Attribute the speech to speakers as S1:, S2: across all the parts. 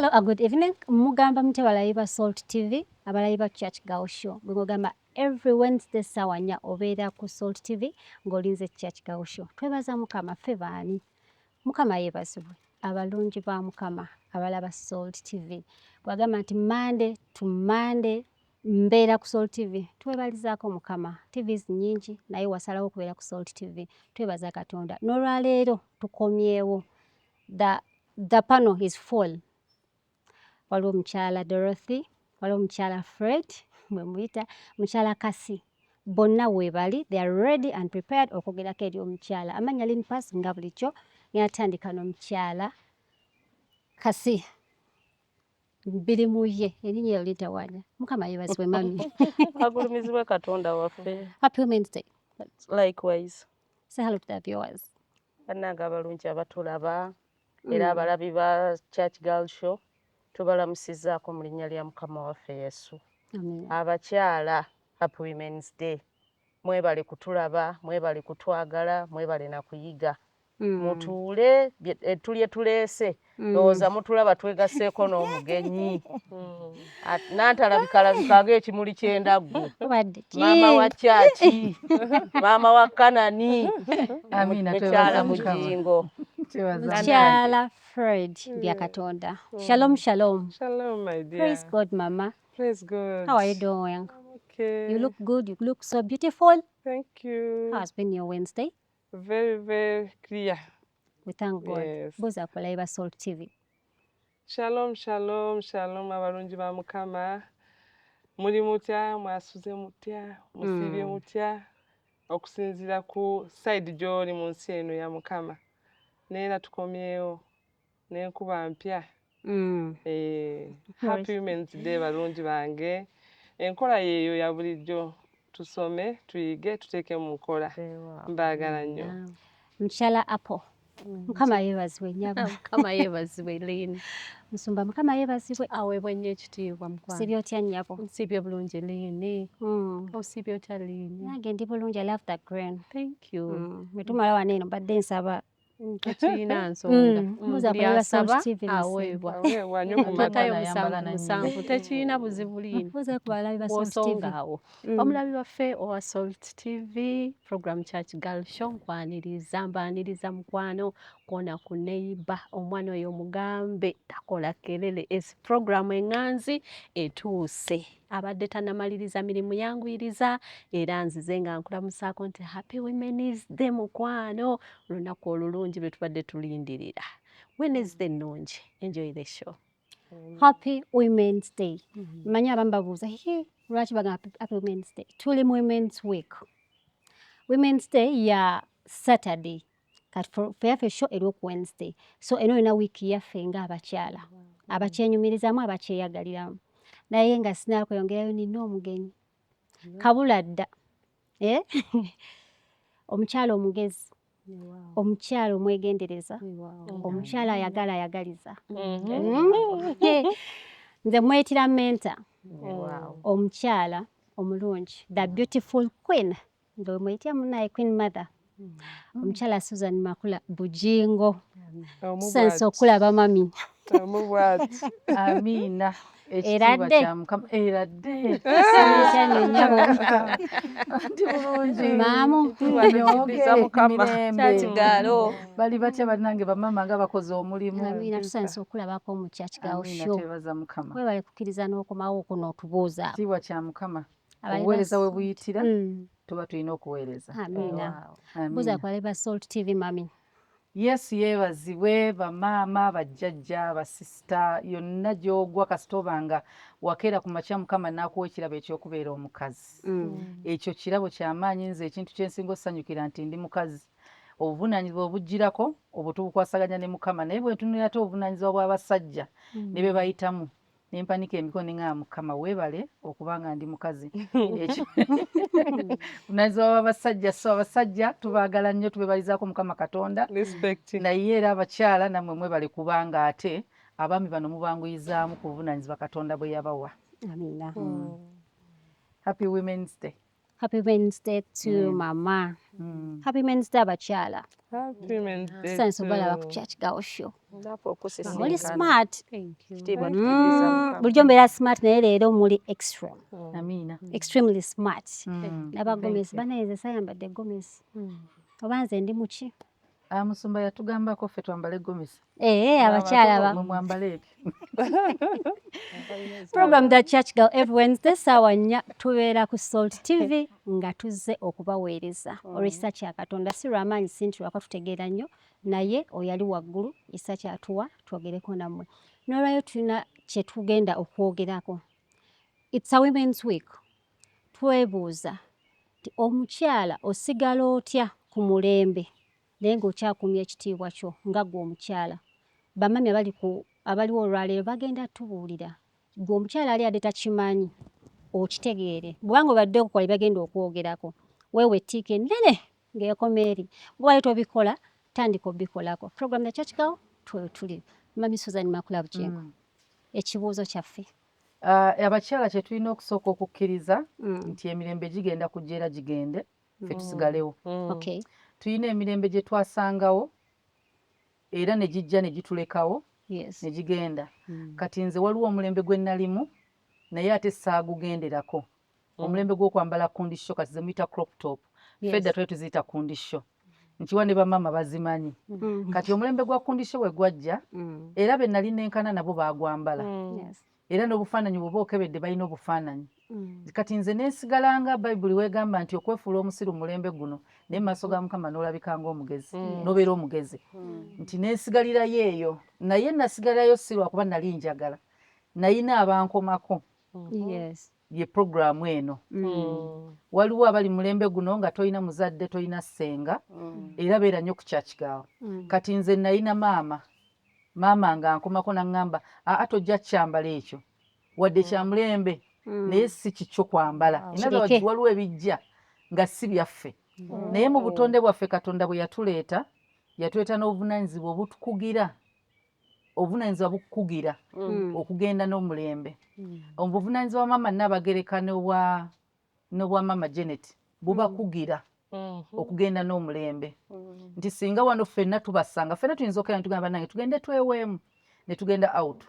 S1: Hello, a good evening. Mugamba mutya balabi ba Salt TV, abalabi ba Church Girl Show. Mugamba every Wednesday ssaawa 4 obeera ku Salt TV ng'olinze Church Girl Show. Twebaza Mukama, ffe baani? Mukama yeebazibwe. Abalungi ba Mukama abalaba Salt TV. Bw'agamba nti Monday to Monday mbeera ku Salt TV. Twebalizaako Mukama. TVs nnyingi naye wasalawo okubeera ku Salt TV. Twebaza Katonda. N'olwaleero tukomyewo. The panel is full. Waliwo omukyala Dorothy, waliwo omukyala Fred, bwe muyita, mukyala Kasi. Bonna weebali, they are ready and prepared okwogerako eri omukyala. Amannya Lynn Pass nga bulijjo, ngenda tandika n'omukyala Kasi. Biri mu ye, erinnya eryo lintawaanya. Mukama yeebazibwe, mummy.
S2: Agulumizibwe Katonda waffe.
S1: Happy Women's Day.
S2: Likewise.
S1: Say hello to the viewers.
S2: Bannange abalungi abatulaba era abalabi ba Church Girl Show, tubalamusizzaako mu linnya lya Mukama waffe Yesu.
S1: Amiina.
S2: Abakyala, happy Women's Day. Mwebale kutulaba, mwebale kutwagala, mwebale na kuyiga. Mutuule tulye tuleese. Ndowooza mutulaba twegasseeko n'omugenyi. Nantalabika ng'ekimuli ky'endaggu.
S1: Obadde ki?
S2: Maama wa kyaki, maama wa Kanani,
S3: Amiina,
S2: mukyala
S3: twebaza Mukama.
S2: Bugingo.
S3: Twebaza.
S1: Mukyala Fred Byakatonda. Shalom, shalom.
S4: Shalom, my dear.
S1: Praise God, mama.
S4: Praise God.
S1: How are you doing?
S4: I'm okay.
S1: You look good. You look so beautiful.
S4: Thank you.
S1: How has been your Wednesday?
S4: Very, very clear.
S1: We thank God.
S4: Yes.
S1: Buuza ku balabi ba Salt TV.
S4: Shalom, shalom, shalom, abalungi ba Mukama. Muli mutya, mwasuze mutya, musiibye mutya? Okusinziira ku side gy'oli mu nsi eno ya Mukama. Neera tukomyewo n'enkuba mpya. Happy Women's Day, balungi bange. Enkola yeeyo ya bulijjo, tusome, tuyige, tuteeke mu nkola. Mbaagala nnyo.
S1: Mukyala Apple. Mukama yeebazibwe, nnyabo.
S5: Mukama yeebazibwe, Lynn.
S1: Musumba, Mukama yeebazibwe.
S5: Aweebwe nnyo ekitiibwa, mukwano.
S1: Osiibye otya, nnyabo?
S5: Nsiibye bulungi, Lynn. Osiibye otya, Lynn?
S1: Nange ndi bulungi. I love the green.
S5: Thank you.
S1: Bwe tumala wano eno mbadde nsaba.
S5: Tekirina nsonga.
S1: Mbuuza
S5: Buli
S1: ku ba Salt
S5: asaba
S1: TV.
S5: aweebwa.
S4: Aweebwa nnyo ku mata.
S5: Matayo
S3: Ayambala
S5: 7
S3: na
S5: 7, tekirina buzibu, Lynn.
S1: Mbuuza ku balabi ba Salt TV.
S5: Bw'osonga awo. Omulabi waffe owa Salt TV, program Church Girl Show, nkwaniriza, mbaaniriza mukwano kwona ku neighbor, omwana oyo omugambe takola kelele, esi program eŋŋanzi etuuse. Abadde tannamaliriza mirimu yanguyiriza, era nzize nga nkulamusaako nti happy Women's Day, mukwano, olunaku olulungi lwe tubadde tulindirira. Wednesday ennungi. Enjoy the show.
S1: Happy Women's Day. Mmanyi abamu babuuza, "Hi, lwaki bagamba happy Women's Day?" Tuli mu Women's Week. Women's Day ya Saturday. Kati ffe yaffe show eriwo ku Wednesday. So eno yonna wiiki yaffe ng'abakyala. Abakyenyumirizaamu, abakyeyagaliramu. Naye nga sinnakweyongerayo, nina omugenyi. Kabula dda. Eh? Omukyala omugezi, omukyala omwegendereza, omukyala ayagala ayagaliza. Nze mwetira mentor. Omukyala omulungi, the beautiful queen. Nze mwetira munaye queen mother. Omukyala Susan Makula Bujingo.
S4: Omu
S1: Tusanyuse
S4: bw'ati.
S1: okulaba, mummy.
S4: Omu bw'ati.
S3: Amiina. Ekitiibwa
S1: Eradde.
S3: kya Mukama. Eradde.
S1: Tusanyuse nnyabo.
S3: Ndi bulungi.
S1: Maamu.
S3: Nyooge,
S2: Mukama.
S3: mirembe.
S2: Kyakigalo.
S3: Bali batya bannange bamama nga bakoze omulimu?
S1: Amiina, tusanyuse okulabako mu Church Girl
S3: Amiina,
S1: Show.
S3: twebaza Mukama.
S1: Webale kukkiriza n'okomawo kuno otubuuza.
S3: Ekitiibwa kya Mukama.
S1: Abali
S3: Obuweereza we buyitira, tuba tulina okuweereza.
S1: Amiina.
S3: Amiina.
S1: Buuza ku balabi ba Salt TV, mummy.
S3: Yesu yeebazibwe. Bamaama, bajjajja, basisita, yonna gy'ogwa, kasita oba nga wakeera ku makya Mukama n'akuwa ekirabo ekyokubeera omukazi, ekyo kirabo kyamaanyi. Nze ekintu kyensinga osanyukira nti ndi mukazi. Obuvunaanyizibwa obugirako obwo tubukwasaganya ne Mukama, naye bwe ntunulira ate obuvunaanyizibwa bw'abasajja ne bye bayitamu, ne mpanika emikono ne ŋŋamba, "Mukama weebale okuba nga ndi mukazi." Ekyo buvunaanyizibwa bw'abasajja. So abasajja tubaagala nnyo, tubebalizaako Mukama Katonda.
S4: Respect.
S3: Naye era abakyala nammwe mwebale, kubanga ate abaami bano mubanguyizaamu ku buvunaanyizibwa Katonda bwe yabawa.
S1: Amiina.
S3: Happy Women's Day.
S1: Happy Wednesday to mama. Happy Wednesday abakyala.
S4: Happy Wednesday
S1: Tusanyuse obalaba ku
S4: too.
S1: Church Girl Show.
S2: Naffe okusisinkana.
S1: Muli smart.
S5: Thank you.
S2: Kitiibwa tukiddiza Mukama.
S1: Bulijjo mbeera smart naye leero muli extreme.
S3: Amiina.
S1: Extremely smart. Naba
S3: Thank
S1: gomesi
S3: you.
S1: banaye nze sayambadde gomesi. Oba nze ndi muki?
S3: Ah, musumba yatugambako ffe twambale gomesi.
S1: Eh, abakyala ba
S3: Mwe mwambale ebyo.
S1: Program The Church Girl every Wednesday ssaawa 4 tubeera ku Salt TV nga tuzze okubaweereza olw'ekisa kya Katonda, si lw'amaanyi, si nti lwaka tutegeera nnyo, naye oyo ali waggulu ekisa kyatuwa twogereko nammwe. N'olwayo tulina kye tugenda okwogerako. It's a Women's Week. Twebuuza nti omukyala osigala otya ku mulembe naye ng'okyakuumya ekitiibwa kyo nga ggwe omukyala. Bamami abali ku abaliwo olwaleero bagenda tubuulira ggwe omukyala ali adde takimanyi okitegeere, bw'obanga obadde okola bye bagenda okwogerako, weewe ettiika ennene ng'ekoma eri, bw'obadde tobikola tandika obikolako. Program The Church Girl twe tuli. Mami Susan Makula Bugingo, ekibuuzo kyaffe.
S3: Ah, abakyala kye tulina okusooka okukkiriza nti emirembe gigenda kujja era gigende, ffe tusigalewo. Tulina emirembe gye twasangawo era ne gijja ne gitulekawo ne gigenda. Kati nze waliwo omulembe gwe nalimu naye ate saagugenderako, omulembe gw'okwambala kundisho, kati ze muyita crop top. Fedda twali tuziyita kundisho, nkiwa ne bamaama bazimanyi. Kati omulembe gwa kundisho bwe gwajja, era be nali nenkana nabo baagwambala, era n'obufaananyi bw'oba okebedde balina obufaananyi. Kati nze nensigalanga Bayibuli weegamba nti okwefuula omusiru mulembe guno, naye mu maaso ga Mukama n'olabika ng'omugezi, n'obeera omugezi, nti nensigalirayo eyo. Naye nasigalirayo si lwakuba nali njagala, nayina abankomako. Ye puroguramu eno. Waliwo abali mulembe guno nga tolina muzadde, tolina ssenga, era beera nnyo ku Church Girl. Kati nze nayina maama, maama nga nkomako naŋŋamba, aa, tojja kyambala ekyo wadde kya mulembe, naye si kikyo kwambala. In other words,
S1: Kireke.
S3: waliwo ebijja nga si byaffe, naye mu butonde bwaffe Katonda bwe yatuleeta, yatuleeta n'obuvunaanyizibwa obutukugira, obuvunaanyizibwa bukukugira okugenda n'omulembe. Obuvunaanyizibwa maama Nnabagereka n'obwa maama Janet bubakugira okugenda n'omulembe, nti singa wano ffenna tubasanga, ffenna tuyinza okugenda netugamba, nange tugende tweweemu, ne tugenda out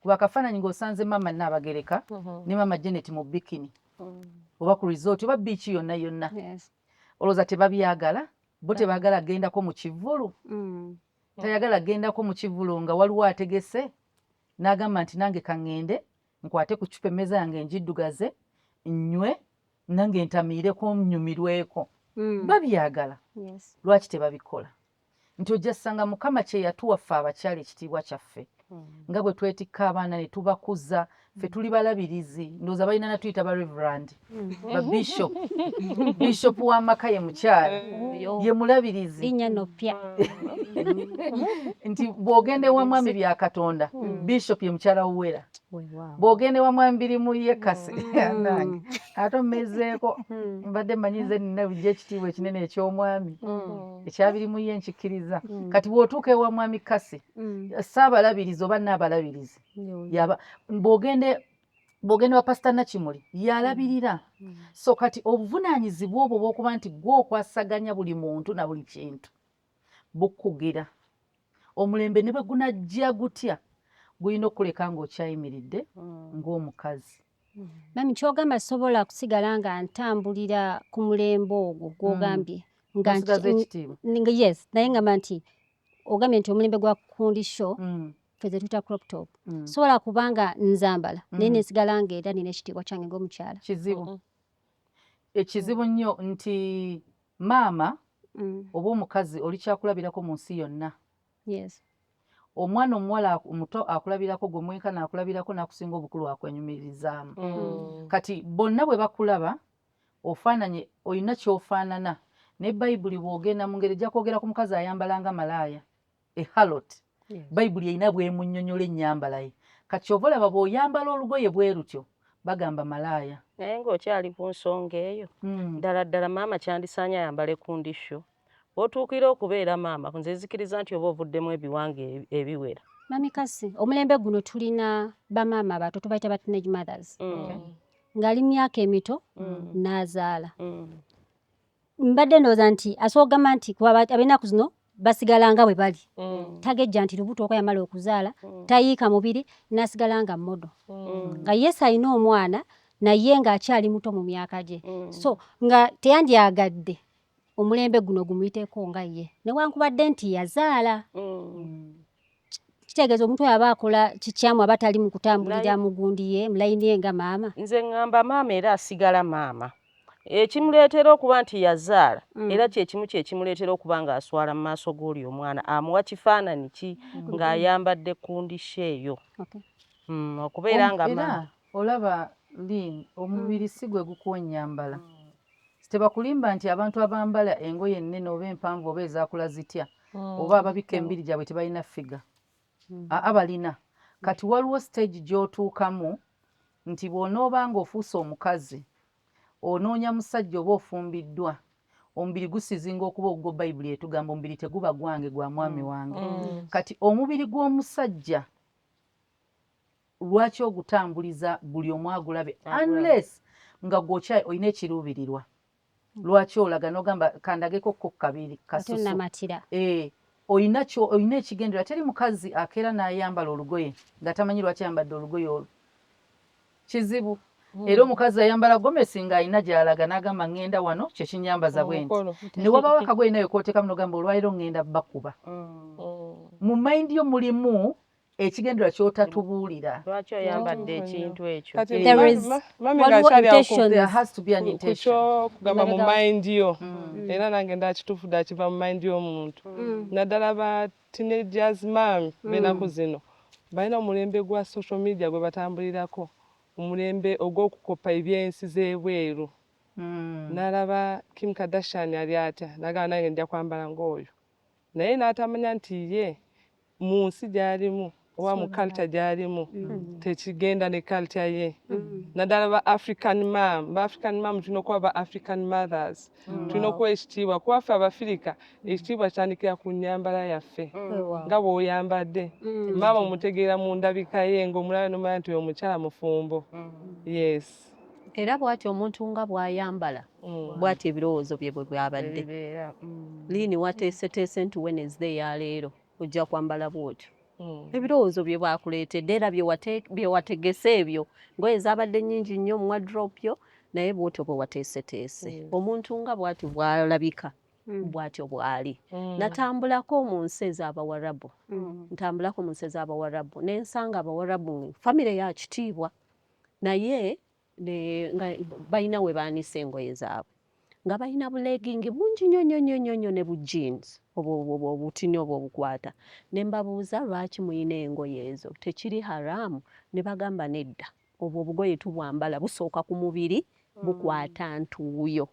S3: kuba akafaananyi ng'osanze maama Nnaabagereka ne maama Janet mu bikini oba ku resort oba beach yonna yonna, olowooza tebabyagala? Bo tebaagala gendako mu kivvulu? Tayagala gendako mu kivvulu nga waliwo ategese n'agamba nti nange kaŋŋende nkwate ku cupa, emmeeza yange njiddugaze, nnywe nange ntamiireko nnyumirweko. Babyagala. Lwaki tebabikola? Nti ojja ssanga Mukama kye yatuwa ffe abakyala, ekitiibwa kyaffe, nga bwe twetikka abaana ne tubakuza, ffe tuli balabirizi. Ndowooza balina natuyita ba reverend, ba bishop. Bishop w'amaka ye mukyala, ye mulabirizi.
S1: Linnya nno ppya.
S3: Nti bw'ogenda ewa mwami bya Katonda, bishop ye mukyala wuwera. Bw'ogenda ewa mwami Birimu ye Kase nange ate ommezeeko, mbadde mmanyi nze nina bujja ekitiibwa ekinene eky'omwami ekyabirimu ye nkikkiriza. Kati bw'otuuka ewa mwami Kase, saabalabirizi oba naabalabirizi yaba, bw'ogenda wa Pasita Nakimuli yalabirira. So kati obuvunaanyizibwa obwo bw'okuba nti gwe okwasaganya buli muntu na buli kintu bukugira omulembe ne bwe gunajja gutya, gulina okuleka ng'okyayimiridde ng'omukazi.
S1: Mami, kyogamba sobola kusigala nga ntambulira ku mulembe ogwo gwogambye nga
S3: Nosigaza ekitiibwa.
S1: Yes, naye ngamba nti ogambye nti omulembe gwa kundisho, ffe ze tuyita crop top, sobola kubanga nzambala naye nensigala nga era nina ekitiibwa kyange ng'omukyala?
S3: Kizibu, ekizibu nnyo nti maama oba omukazi oli kyakulabirako mu nsi yonna. Omwana omuwala omuto akulabirako, gwe mwenkana akulabirako, n'akusinga obukulu akwenyumirizaamu. Kati bonna bwe bakulaba ofaananye, olina ky'ofaanana. Ne Bayibuli bw'ogenda mu ngeri ejja kwogera ku mukazi ayambala nga malaaya, a harlot, Bayibuli erina bwemunnyonnyola ennyambala ye. Kati kyova olaba bw'oyambala olugoye bwe lutyo bagamba malaaya.
S2: Naye ng'okyali ku nsonga eyo, ddala ddala maama kyandisaanye ayambale kundisho? Bw'otuukira okubeera maama, nze nzikiriza nti oba ovuddemu ebiwango ebiwera.
S1: Mami Kasi, omulembe guno tulina bamaama abato tubayita ba teenage mothers. Ng'ali myaka emito n'azaala. Mbadde ndowooza nti asobola okugamba nti kuba ab'ennaku zino basigala nga bwe bali, tagejja nti lubuto oka yamala okuzaala, tayiika mubiri n'asigala nga model, nga yes alina omwana naye ng'akyali muto mu myaka gye, so nga teyandyagadde omulembe guno gumuyiteko nga ye newankubadde nti yazaala. Kitegeeza omuntu oyo aba akola kikyamu, aba tali mu kutambulira mu gundi ye, mu layini ye nga maama.
S2: Nze ŋŋamba maama era asigala maama. Ekimuleetera okuba nti yazaala era kyekimu kyekimuleetera okuba ng'aswala mu maaso g'oli omwana, amuwa kifaananyi ki ng'ayambadde kundisho eyo? Okubeera nga
S3: Era
S2: maama.
S3: Olaba Lin, omubiri si gwe gukuwa ennyambala. Tebakulimba nti abantu abambala engoye ennene oba empanvu oba ezaakula zitya oba ababikka emibiri gyabwe tebalina figure. Aa, balina. Kati waliwo stage gy'otuukamu nti bw'onooba ng'ofuuse omukazi, onoonya musajja oba ofumbiddwa, omubiri gusizinga okuba ogwo. Bayibuli etugamba omubiri teguba gwange, gwa mwami wange. Kati omubiri gw'omusajja lwaki ogutambuliza buli omu agulabe, unless nga gwokyayi olina ekiruubirirwa? Lwaki olaga n'ogamba kandageko ko kabiri kasusu?
S1: Tonamatira.
S3: Eh, olina kyo, olina ekigendererwa. Teri mukazi akeera n'ayambala olugoye nga tamanyi lwaki ayambadde olugoye olwo. Kizibu. Era omukazi ayambala gomesi ng'alina gy'alaga n'agamba ŋŋenda wano, kyekinyambaza bwe nti.
S4: Omukolo.
S3: Ne wabawo akagoye naye kooteekamu n'ogamba olwaleero ŋŋenda bakuba. Mu mind yo mulimu ekigendererwa ky'otatubuulira.
S2: Lwaki oyambadde ekintu ekyo?
S4: Kati
S1: There is
S4: mami
S1: waliwo
S4: ng'akyali awo
S1: intentions.
S3: There has to be an
S4: ku
S3: intention.
S4: kyokugamba mu
S1: Emabega
S4: mind yo, era nange ndaba kituufu ddala kiva mu mind y'omuntu, naddala ba teenagers maami b'ennaku zino balina omulembe gwa social media gwe batambulirako, omulembe ogw'okukopa ebyensi z'ebweru. N'alaba Kim Kardashian ali atya, n'agamba nange nja kwambala ng'oyo, naye n'atamanya nti ye mu nsi gy'alimu oba mu culture gy'alimu tekigenda ne culture ye, naddala ba African mum. Ba African mum tulina okuba ba African mothers, tulina okuwa ekitiibwa, kuba ffe Abafirika ekitiibwa kitandikira ku nnyambala yaffe, nga bw'oyambadde. Maama omutegeera mu ndabika ye, ng'omulaba nomanya nti oyo omukyala mufumbo. Yes.
S5: Era bw'atyo omuntu nga bw'ayambala, bw'atyo ebirowoozo bye bwe bwabadde.
S2: Ebibeera.
S5: Liini wateeseteese nti Wednesday ya leero ojja kwambala bw'otyo, ebirowoozo bye bwakuleetedde era bye wategese ebyo, ngoye zaabadde nnyingi nnyo mu wardrobe yo, naye bw'otyo bwe wateeseteese. Omuntu nga bw'atyo bw'alabika, bw'atyo bw'ali. Natambulako mu nsi ez'Abawarabu, ntambulako mu nsi ez'Abawarabu ne nsanga Abawarabu famire ya kitiibwa, naye nga balina we baanise engoye zaabwe, nga balina bu legging bungi nnyo nnyo nnyo nnyo nnyo ne bu jeans obwo obutini obwo obukwata. Ne mbabuuza, lwaki muyina engoye ezo, tekiri haramu? Ne bagamba nedda, obwo obugoye tubwambala busooka ku mubiri, bukwata ntuuyo.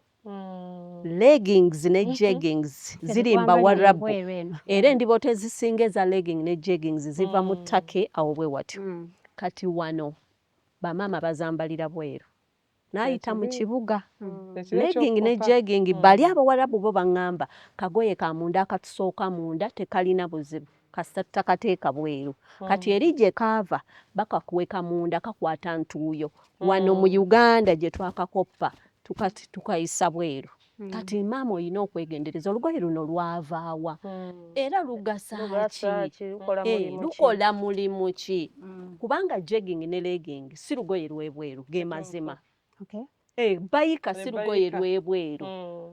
S5: Leggings ne jeggings ziri mbawarabu,
S1: Ebweru eno.
S5: Era endiboto ezisinga eza legging ne jeggings ziva mu Turkey awo bwe watyo. Kati wano bamaama bazambalira bweru, n'ayita mu kibuga
S4: Ekiro
S5: legging ne
S4: ekyokukopa.
S5: jegging. Bali Abawarabu bo baŋŋamba kagoye ka munda akatusooka munda tekalina buzibu kasita tutakateeka bweru. Kati eri gye kaava bakakuweka munda, kakwata ntuuyo. Wano mu Uganda gye twakakoppa tukayisa bweru. Kati maama olina okwegendereza olugoye luno lwavaawa era lugasa
S2: Lugasa
S5: ki?
S2: ki? Lukola mulimu ki?
S5: Lukola mulimu ki? Kubanga jegging ne legging si lugoye lw'ebweru, ge mazima. Bayika si lugoye
S4: Bayika.
S5: lw'ebweru.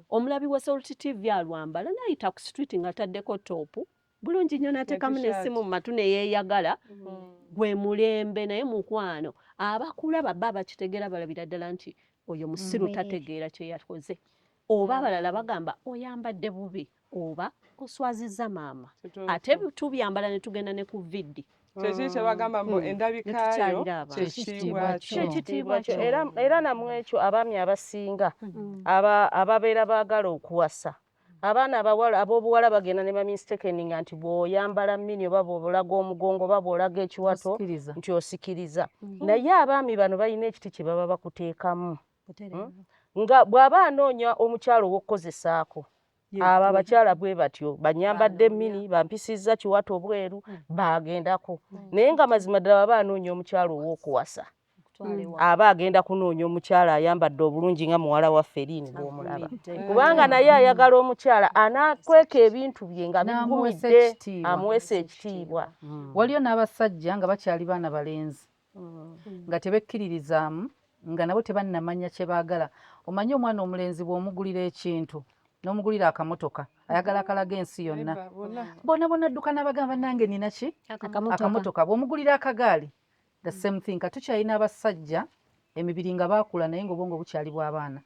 S5: Omulabi wa Salt TV alwambala n'ayita ku street ng'ataddeko top bulungi nnyo, n'ateekamu
S4: t-shirt.
S5: N'essimu mu matu ne yeeyagala, gwe mulembe. Naye mukwano, abakulaba ba bakitegeera, balabira ddala nti oyo musiru, tategeera kye yakoze, oba abalala bagamba oyambadde bubi oba oswazizza maama.
S4: Kituufu.
S5: Ate tubyambala ne tugenda ne ku VD.
S4: Kyekiri kye bagamba mbu endabika yo
S5: Ne tukyalira abantu.
S4: kyekitiibwa kyo.
S5: Kyekitiibwa kyo.
S2: Era namwe ekyo, abaami abasinga ababeera baagala okuwasa abaana abawala, ab'obuwala bagenda ne bamistakeninga nti bw'oyambala mini oba bw'olaga omugongo oba bw'olaga ekiwato
S3: Osikiriza.
S2: nti osikiriza. Naye abaami bano balina ekiti kye baba bakuteekamu, nga bw'aba anoonya omukyalo ow'okukozesaako, abo abakyala bwe batyo banyambadde mini, bampisizza kiwato bweru, bagendako. Naye nga mazima ddala baba anoonya omukyalo ow'okuwasa. Aba agenda kunoonya omukyala ayambadde obulungi nga muwala wa Feriini bw'omulaba, kubanga naye ayagala omukyala anaakweka ebintu bye nga bigumidde, amuweesa ekitiibwa.
S3: Waliyo n'abasajja nga bakyali baana balenzi nga tebekkiririzaamu, nga nabo tebannamanya kye baagala. Omanyi omwana omulenzi bw'omugulira ekintu n'omugulira akamotoka, ayagala akalaga ensi yonna, bonna bonna dduka n'abagamba, nange nina ki, akamotoka. Bw'omugulira akagaali, the same thing. Katukyalina abasajja emibiri nga baakula naye ng'obwongo bukyali bw'abaana,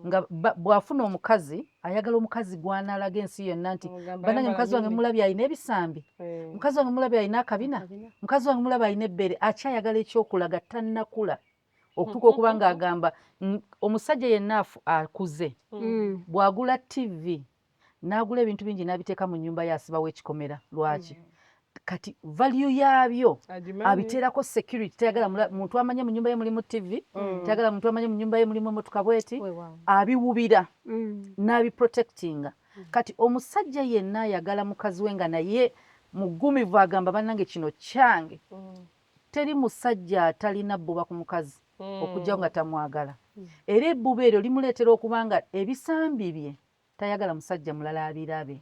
S3: nga bw'afuna omukazi ayagala omukazi gw'anaalaga ensi yonna nti, "Bannange, mukazi wange mulabye alina ebisambi, mukazi wange mulabye alina akabina, mukazi wange mulabye alina ebbeere." Akyayagala ekyokulaga, tannakula okutuuka okuba ng'agamba omusajja yenna akuze bw'agula TV n'agula ebintu bingi n'abiteeka mu nnyumba ye, asibawo ekikomera. Lwaki? Kati value yaabyo abiteerako security. Tayagala muntu amanye mu nyumba ye mulimu TV, tayagala muntu amanye mu nyumba ye mulimu emotoka bweti, abiwubira n'abiprotectinga. Kati omusajja yenna ayagala mukazi we nga naye mugumivu, agamba, "Bannange, kino kyange." Teri musajja atalina bbuba ku mukazi okugyawo nga tamwagala. Era ebbuba eryo limuleetera okuba nga ebisambi bye tayagala musajja mulala abirabe.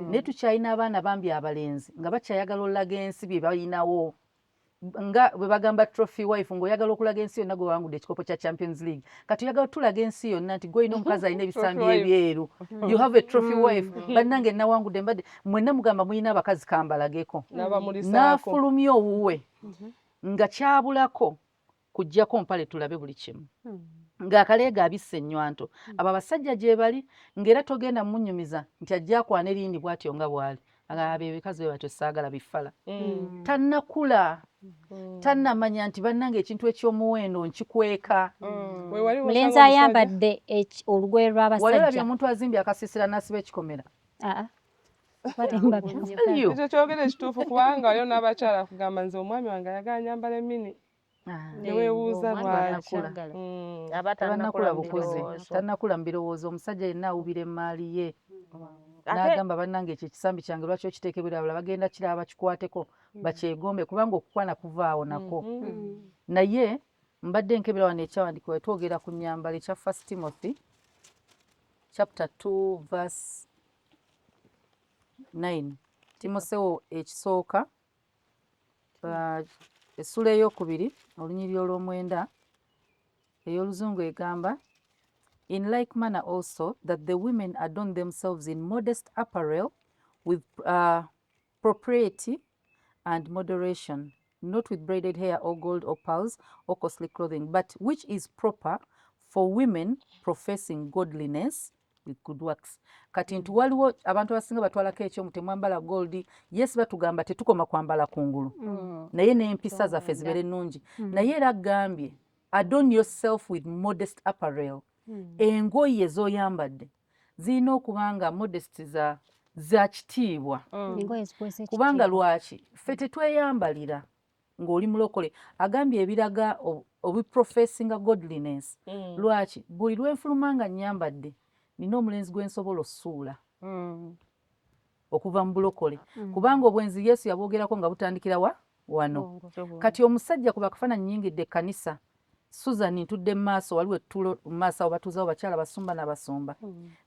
S3: Naye tukyalina abaana bambi abalenzi nga bakyayagala olaga ensi bye balinawo, nga bwe bagamba trophy wife, ng'oyagala okulaga ensi yonna gwe wawangudde ekikopo kya Champions League. Kati oyagala tulaga ensi yonna nti gwolina omukazi alina ebisambi ebyeru, you have a trophy wife. "Bannange, nawangudde, mbadde mwenna mugamba mulina abakazi, kambalageko." N'afulumya owuwe nga kyabulako kuggyako mpale tulabe buli kimu, ng'akaleega abisse ennywanto. Abo abasajja gye bali, ng'era togenda munyumiza nti ajja akwana erindi bw'atyo nga bw'ali agamba, "Ebikazi bwe batyo saagala, bifala." Tannakula, tannamanya nti, "Bannange, ekintu eky'omuwendo nkikweka."
S1: Mulenzi ayambadde olugoye
S3: Wali olabye
S1: lw'abasajja.
S3: omuntu azimbye akasiisira n'asiba ekikomera?
S1: Aa.
S4: Ekyo kyogera ekituufu, kubanga waliwo n'abakyala akugamba, "Nze omwami wange ayagala nyambala emini," neweebuuza lwaki.
S2: Aba
S3: tannakula
S2: mu
S3: bukuzi,
S2: birowoozo.
S3: Tannakula mu birowoozo. Omusajja yenna awubira emaali ye
S2: Ate
S3: n'agamba, "Bannange, ekyo ekisambi kyange lwaki okiteeka ebweru? Abalala bagenda kiraba bakikwateko, bakyegombe," kubanga okukwana kuvaawo nako. Naye mbadde nkebera wano ekyawandiikibwa twogera ku nnyambala ekya First Timothy chapter 2 verse 9, Timosewo ekisooka, essula eyokubiri, olunyiriri olw'omwenda. Ey'oluzungu egamba, "In like manner also that the women adorn themselves in modest apparel with propriety and moderation, not with braided hair or gold or pearls or costly clothing, but which is proper for women professing godliness with good works." Kati nti waliwo abantu abasinga batwalako ekyomu temwambala gold. Yes, batugamba tetukoma kwambala kungulu, naye n'empisa zaffe zibeere ennungi. Naye era agambye, "Adorn yourself with modest apparel." Engoye z'oyambadde zirina okuba nga modest, za kitiibwa.
S1: Engoye zikwesa.
S3: Kubanga lwaki ffe tetweyambalira ng'oli mulokole? Agambye ebiraga obiprofessinga godliness. Lwaki buli lwenfuluma nga nnyambadde, nina omulenzi gwe nsobola ossuula okuva mu bulokole? Kubanga obwenzi Yesu yabwogerako nga butandikira wa wano. Kati omusajja kuba akafaananyi, nyingidde ekkanisa, Susan ntudde mu maaso, waliwo ettulo mu maaso awo batuuzawo bakyala basumba n'abasumba,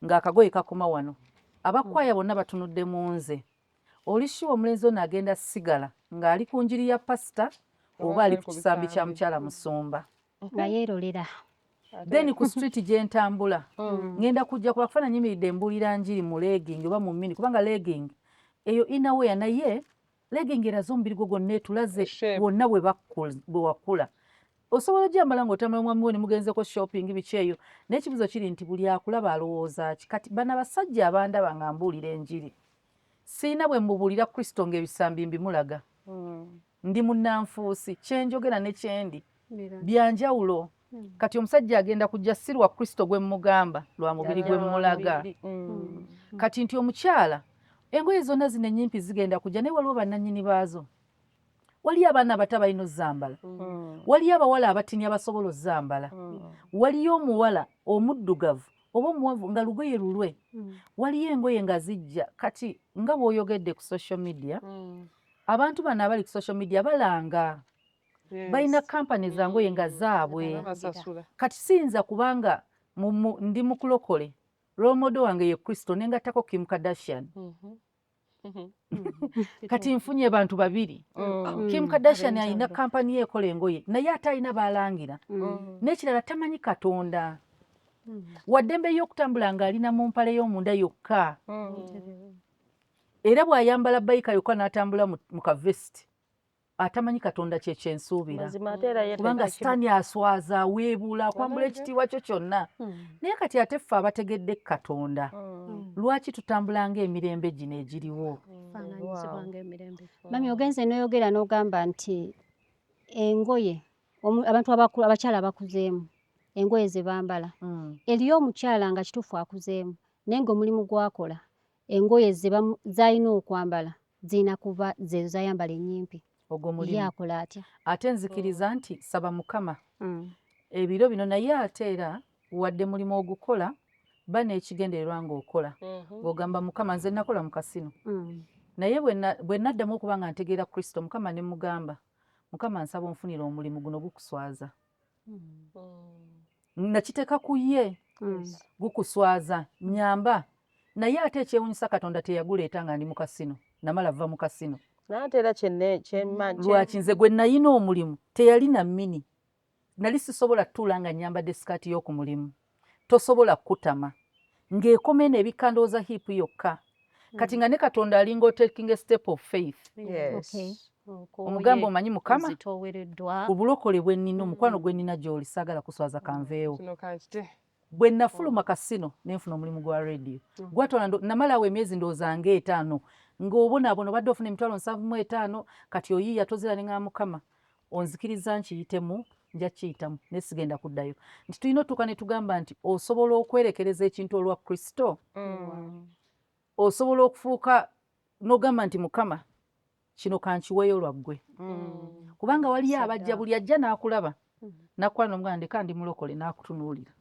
S3: ng'akagoye kakoma wano, abakwaya bonna batunudde mu nze. Oli sure omulenzi ono agenda sigala ng'ali ku njiri ya pasita oba ali ku kisambi kya mukyala musumba?
S1: Nga yeerolera.
S3: Then ku street gye ntambula, ngenda kujja kuba kufaananyi nyimiridde mbuulira njiri mu legging oba mu mini, kubanga legging eyo innerwear, naye legging eraze omubiri gwo gwonna, etulaze
S4: Shape.
S3: wonna bwe wakula. Osobola ogyambala ng'otambula omwami wo ne mugenzeko shopping, biki eyo, naye ekibuzo kiri nti buli akulaba alowooza ki? Kati bano abasajja abandaba nga mbuulira enjiri, siina bwe mbubuulira Kristo ng'ebisambi mbimulaga. Ndi munnanfuusi, kyenjogera ne kyendi byanjawulo. Kati omusajja agenda kujja si lwa Kristo gwe mmugamba, lwa mubiri gwe mmulaga. Kati nti omukyala engoye zonna zino ennyimpi zigenda kujja, naye waliwo bannannyini baazo, waliyo abaana abato abalina ozambala, waliyo abawala abatini abasobola ozambala, waliyo omuwala omuddugavu oba omuwanvu nga lugoye lulwe, waliyo engoye nga zijja. Kati nga bw'oyogedde ku social media, abantu bano abali ku social media balanga. Balina kampani za ngoye nga zaabwe.
S4: Babasasula.
S3: Kati siyinza kubanga ndi mukulokole, role model wange ye Kristo, nengattako Kim Kardashian. Kati nfunye abantu babiri. Kim Kardashian alina kampani ye ekola engoye, naye ate alina balangira. N'ekirala tamanyi Katonda. Waddembe y'okutambula ng'alina mu mpale y'omunda yokka. Era bw'ayambala biker yokka n'atambula mu kavesiti, atamanyi Katonda kye kyensuubira.
S2: Mazima ate era ye
S3: Kubanga Sitaani aswaza, aweebuula, akwambula ekitiibwa kyo kyonna. Naye kati ate ffe abategedde Katonda, lwaki tutambula ng'emirembe gino egiriwo?
S5: Faananyizibwa ng'emirembe.
S1: Mami, ogenze n'oyogera n'ogamba nti engoye abantu abakulu, abakyala abakuzeemu engoye ze bambala. Eriyo omukyala nga kituufu akuzeemu, naye ng'omulimu gw'akola engoye ze z'alina okwambala zirina kuba zezo z'ayambala ennyimpi.
S3: Ogwo
S1: Ye
S3: mulimu.
S1: akola atya?
S3: Ate nzikiriza nti saba Mukama ebiro bino, naye ate era wadde mulimu ogukola, ba n'ekigendererwa ng'okola, ng'ogamba Mukama nze nakola mu kasino, naye bwe naddamu okuba nga ntegeera Kristo, Mukama ne mugamba, Mukama nsaba onfunire omulimu guno gukuswaza. Nakiteeka ku ye, gukuswaza, nyamba. Naye ate ekyewunyisa Katonda teyaguleeta nga ndi mu kasino, namala va mu kasino.
S2: Naye ate era kyenne
S3: Lwaki nze gwe nayina omulimu teyalina mini, nali sisobola tutuula nga nnyambadde sikaati y'oku mulimu, tosobola kukutama ng'ekoma eno ebikka ndowooza hip yokka. Kati nga ne Katonda alinga otaking a step of faith. Omugamba omanyi Mukama,
S5: Zitoowereddwa.
S3: ku bulokole bwe nnina, omukwano gwe nnina gy'oli, saagala kuswaza, kanveewo.
S4: Kino kankite.
S3: Bwe nafuluma kasino ne nfuna omulimu gwa radio, gwatwala namalawo emyezi ndowooza ng'etaano ng'obonaabona, obadde ofuna 75,000, kati oyiiya tozira. Ne ŋŋamba Mukama onzikiriza nkiyitemu, nja kiyitamu naye sigenda kuddayo. Nti tulina otuuka ne tugamba nti osobola okwerekereza ekintu olwa Kristo, osobola okufuuka n'ogamba nti Mukama kino kankiweeyo lwa ggwe, kubanga waliyo abajja buli ajja n'akulaba nakwana omuganda ndeka ndi mulokole n'akutunuulira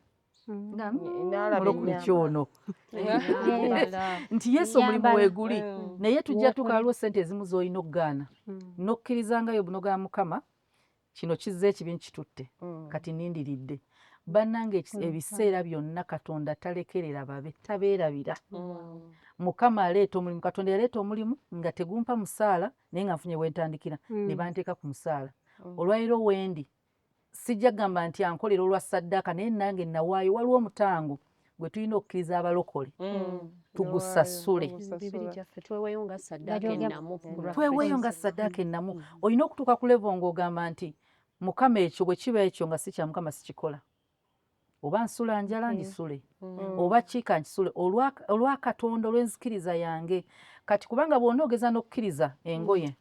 S3: nga
S2: N'alaba
S3: mulokole
S2: ennyambala.
S3: kyono nti Yesu omulimu
S1: Ennyambala.
S3: weeguli, naye tujja tuuka waliwo sente ezimu z'olina okugaana n'okkiriza nga Yobu n'ogamba Mukama kino kizze ekibi nkitutte, kati nindiridde. Bannange, ebiseera byonna Katonda talekerera babe, tabeerabira. Mukama aleeta omulimu. Katonda yaleeta omulimu nga tegumpa musaala, naye nga nfunye wentandikira ne banteeka ku musaala. Olwaliro wendi sijja kugamba nti ankolera olwa ssaddaaka, naye nange nawaayo. Waliwo omutango gwe tulina okukkiriza abalokole tugusasule.
S5: Mibiri gyaffe tweweeyo nga ssaddaaka ennamu ku lwa
S3: Tweweeyo nga
S5: Kristo.
S3: ssaddaaka ennamu. Olina okutuuka ku level ng'ogamba nti Mukama ekyo bwe kiba ekyo nga si kya Mukama sikikola, oba nsula njala ngisule, oba kiika nkisule olwa Katonda, olw'enzikiriza yange. Kati kubanga bw'onoogeza n'okukkiriza engoye,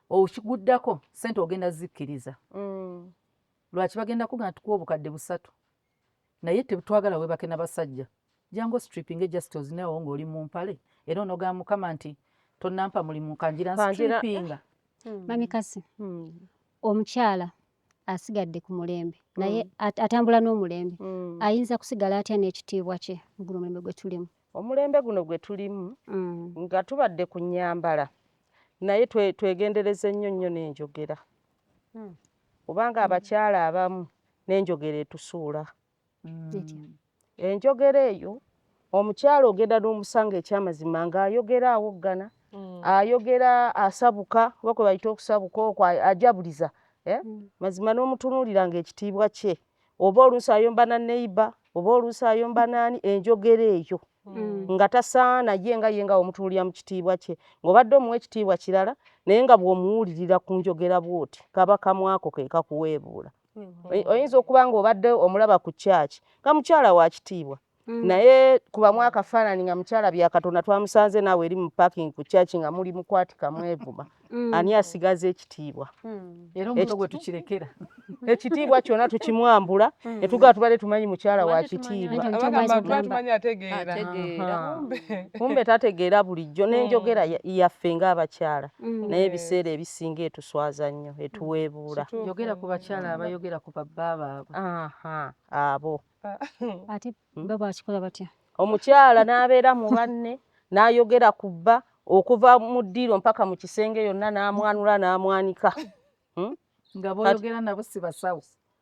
S3: okiguddako sente ogenda zikkiriza. Lwaki bagenda kugamba tukuwa 3,000, naye tetwagala weebake n'abasajja, jangu stripping just ozinawo ng'oli mu mpale, era onogamba Mukama nti tonnampa mulimu kanjira nstrippinga.
S1: Mami Kasi, omukyala asigadde ku mulembe naye atambula n'omulembe, ayinza kusigala atya n'ekitiibwa kye mu guno omulembe gwe tulimu?
S2: Omulembe guno gwe tulimu, nga tubadde ku nnyambala, naye twegendereze nnyo nnyo n'enjogera, kubanga abakyala abamu n'enjogera etusuula. Enjogera eyo, omukyala ogenda n'omusanga ekyamazima ng'ayogera awoggana, ayogera asabuka, oba kwe bayita okusabuka okwo, ajabuliza, eh? Mazima n'omutunuulira ng'ekitiibwa kye, oba oluusi ayomba na neighbor, oba oluusi ayomba naani, enjogera eyo nga tasaana ye nga ye nga omutunuulira mu kitiibwa kye, ng'obadde omuwa ekitiibwa kirala, naye nga bw'omuwulirira ku njogera bw'oti kaba kamwako ke kakuweebuula. Oyinza okuba ng'obadde omulaba ku kyaki nga mukyala wa kitiibwa, naye kubamu akafaananyi nga mukyala bya Katonda twamusanze naawe eri mu parking ku kyaki nga muli mukwatika mwevuma. Ani asigaza ekitiibwa?
S3: Era omutwe gwe tukirekera.
S2: Ekitiibwa kyonna tukimwambula ne tugaba tubadde tumanyi mukyala wa kitiibwa.
S4: Abagamba tuba tumanyi ategeera.
S5: Ategeera.
S2: Kumbe tategeera bulijjo n'enjogera yaffe ng'abakyala, naye ebiseera ebisinga etuswaza nnyo, etuweebuula.
S3: Yogera ku bakyala abayogera ku babba baabwe.
S2: Aha, abo.
S1: Ate bo bakikola batya?
S2: Omukyala n'abeera mu banne n'ayogera ku bba okuva mu ddiiro mpaka mu kisenge yonna, n'amwanula n'amwanika.
S3: Nga boyogera nabo si basawo.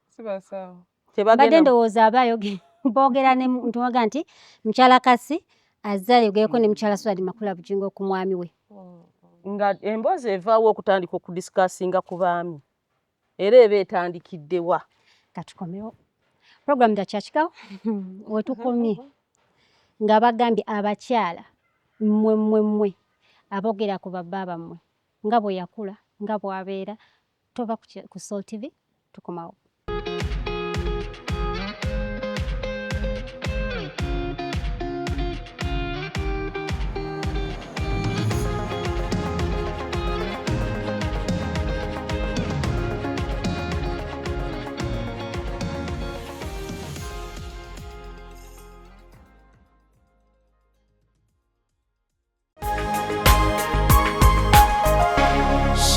S4: Si basawo.
S1: Mbadde ndowooza aba boogera ne ntuwaga nti mukyala Kasi azze ayogereko ne mukyala Susan Makula Bugingo ku mwami we.
S2: Nga emboozi evaawo okutandika okudisikasinga ku baami era eba etandikiddewa.
S1: Katukomewo. Program da Church Girl wetukomye nga bagambye abakyala mmwe mmwe mmwe aboogera ku babba bammwe nga bwe yakula nga bw'abeera tova ku Salt TV tukomawo.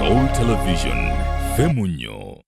S6: Soul Television, Femunyo.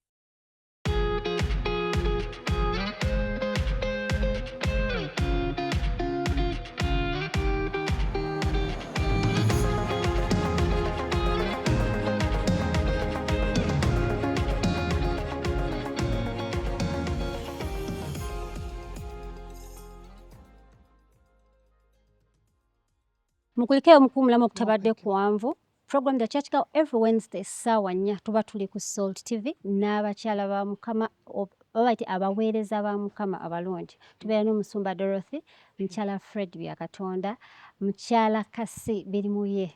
S1: Mukulikeyo mukuwumulamu okutabadde kuwanvu. Program The Church Girl every Wednesday ssaawa 4 tuba tuli ku Salt TV n'abakyala ba Mukama oba bayite abaweereza ba Mukama abalungi. Tubeera n'omusumba Dorothy, mukyala Fred Byakatonda, mukyala Kasi Birimuye.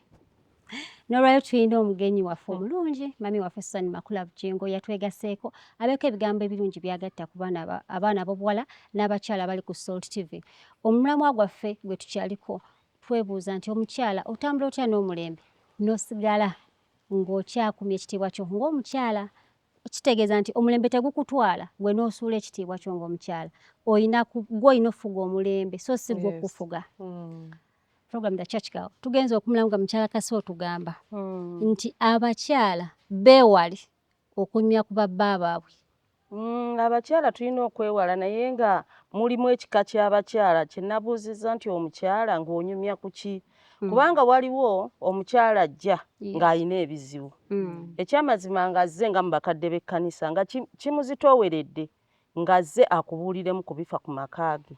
S1: N'olwaleero tulina omugenyi waffe omulungi, mami waffe Susan Makula Bugingo yatwegaseeko abeeko ebigambo ebirungi by'agatta ku baana abaana ab'obuwala n'abakyala abali ku Salt TV. Omulamwa gwaffe gwe tukyaliko twebuuza nti omukyala otambula otya n'omulembe n'osigala ng'okyakumya ekitiibwa kyo ng'omukyala. Kitegeeza nti omulembe tegukutwala gwe n'osuula ekitiibwa kyo ng'omukyala. Oyina gwe olina okufuga omulembe so si gwe okufuga. Program The Church Girl tugenze okumulamu nga mukyala Kasi otugamba nti abakyala beewale okunywa ku babba baabwe.
S2: Abakyala tulina okwewala naye nga mulimu ekika ky'abakyala kye nabuuzizza nti omukyala ng'onyumya ku ki? Kubanga waliwo omukyala ajja ng'alina ebizibu. Ekyamazima ng'azze nga mu bakadde b'ekkanisa nga kimuzitooweredde ng'azze akubuuliremu ku bifa ku maka ge.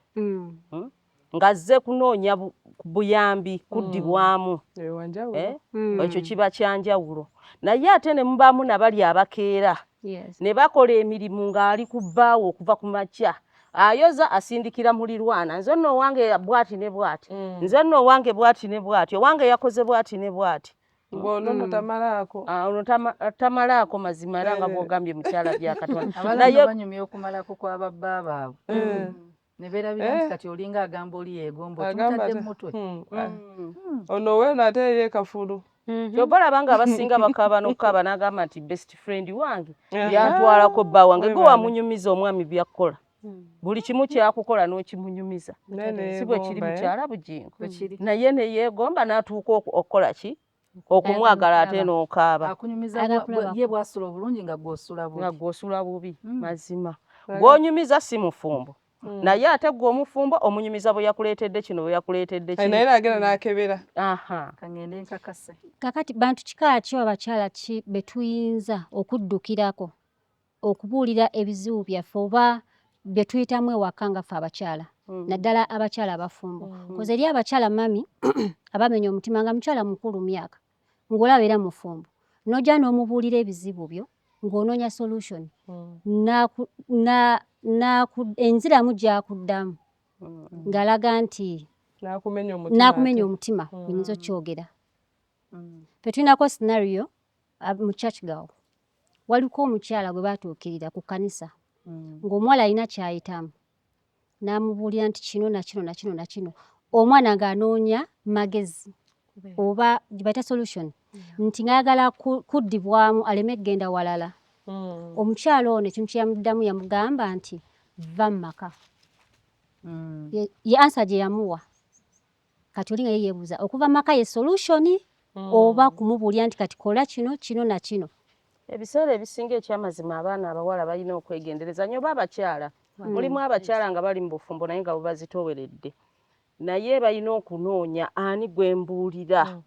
S2: Ng'azze kunoonya buyambi kuddibwamu. Ekyo kiba kya njawulo. Naye ate ne mubaamu nabali abakeera ne bakola emirimu ng'ali ku bbaawo okuva ku makya. Ayoza asindikira mulirwana, nze nno owange bw'ati ne bw'ati, nze nno owange bw'ati ne bw'ati, owange yakoze bw'ati ne bw'ati.
S4: Ng'ono nno tamalaako.
S2: Ono tamalaako mazima era nga bw'ogambye mukyala Byakatonda.
S3: Abalala banyumya okumalako kwa babba baabwe. Ne beerabira nti kati olinga agamba oli yeegomba otumutadde mu mutwe.
S4: Ono weeno ate ye kafulu.
S2: Ky'ova olaba nga abasinga bakaaba n'okukaaba n'agamba nti best friend wange yantwalako bba wange, gwe wamunyumiza omwami by'akukola. Buli kimu kyakukola n'okimunyumiza. Si bwe kiri mukyala Bugingo. Naye ne yeegomba n'atuuka okukola ki? Okumwagala ate n'okaaba.
S3: Akunyumiza ye bw'asula obulungi nga gw'osula bubi.
S2: Nga gw'osula bubi, mazima. Gw'onyumiza si mufumbo. Naye ate gwe omufumbo omunyumiza bwe yakuleetedde kino bwe yakuleetedde kino.
S4: Naye agenda n'akebera.
S3: Kangende nkakase.
S1: Kakati bantu kika ki abakyala ki be tuyinza okuddukirako okubuulira ebizibu byaffe oba bye tuyitamu ewaka nga ffe abakyala, naddala abakyala abafumbo. Koze eri abakyala mami abamenya omutima nga mukyala mukulu myaka ng'olaba era mufumbo n'ojja n'omubuulira ebizibu byo ng'onoonya solution enziramu gy'akuddamu ng'alaga nti n'akumenya omutima oyinza okyogera. Ffe tulinako scenario mu Church Girl. Waliko omukyala gwe baatuukirira ku kkanisa ng'omuwala alina ky'ayitamu n'amubuulira nti kino na kino na kino na kino, omwana ng'anoonya magezi oba gye bayita solution nti ng'ayagala kuddibwamu aleme kugenda walala. Omukyala ono ekintu kye yamuddamu yamugamba nti va mu maka. Ye answer gye yamuwa. Kati oli nga ye yeebuuza okuva mu maka ye solution oba kumubuulira nti kati kola kino kino na kino.
S2: Ebiseera ebisinga ekyamazima abaana abawala balina okwegendereza nnyo oba abakyala. Mulimu abakyala nga bali mu bufumbo naye nga bubazitooweredde. Naye balina okunoonya ani gwe mbuulira.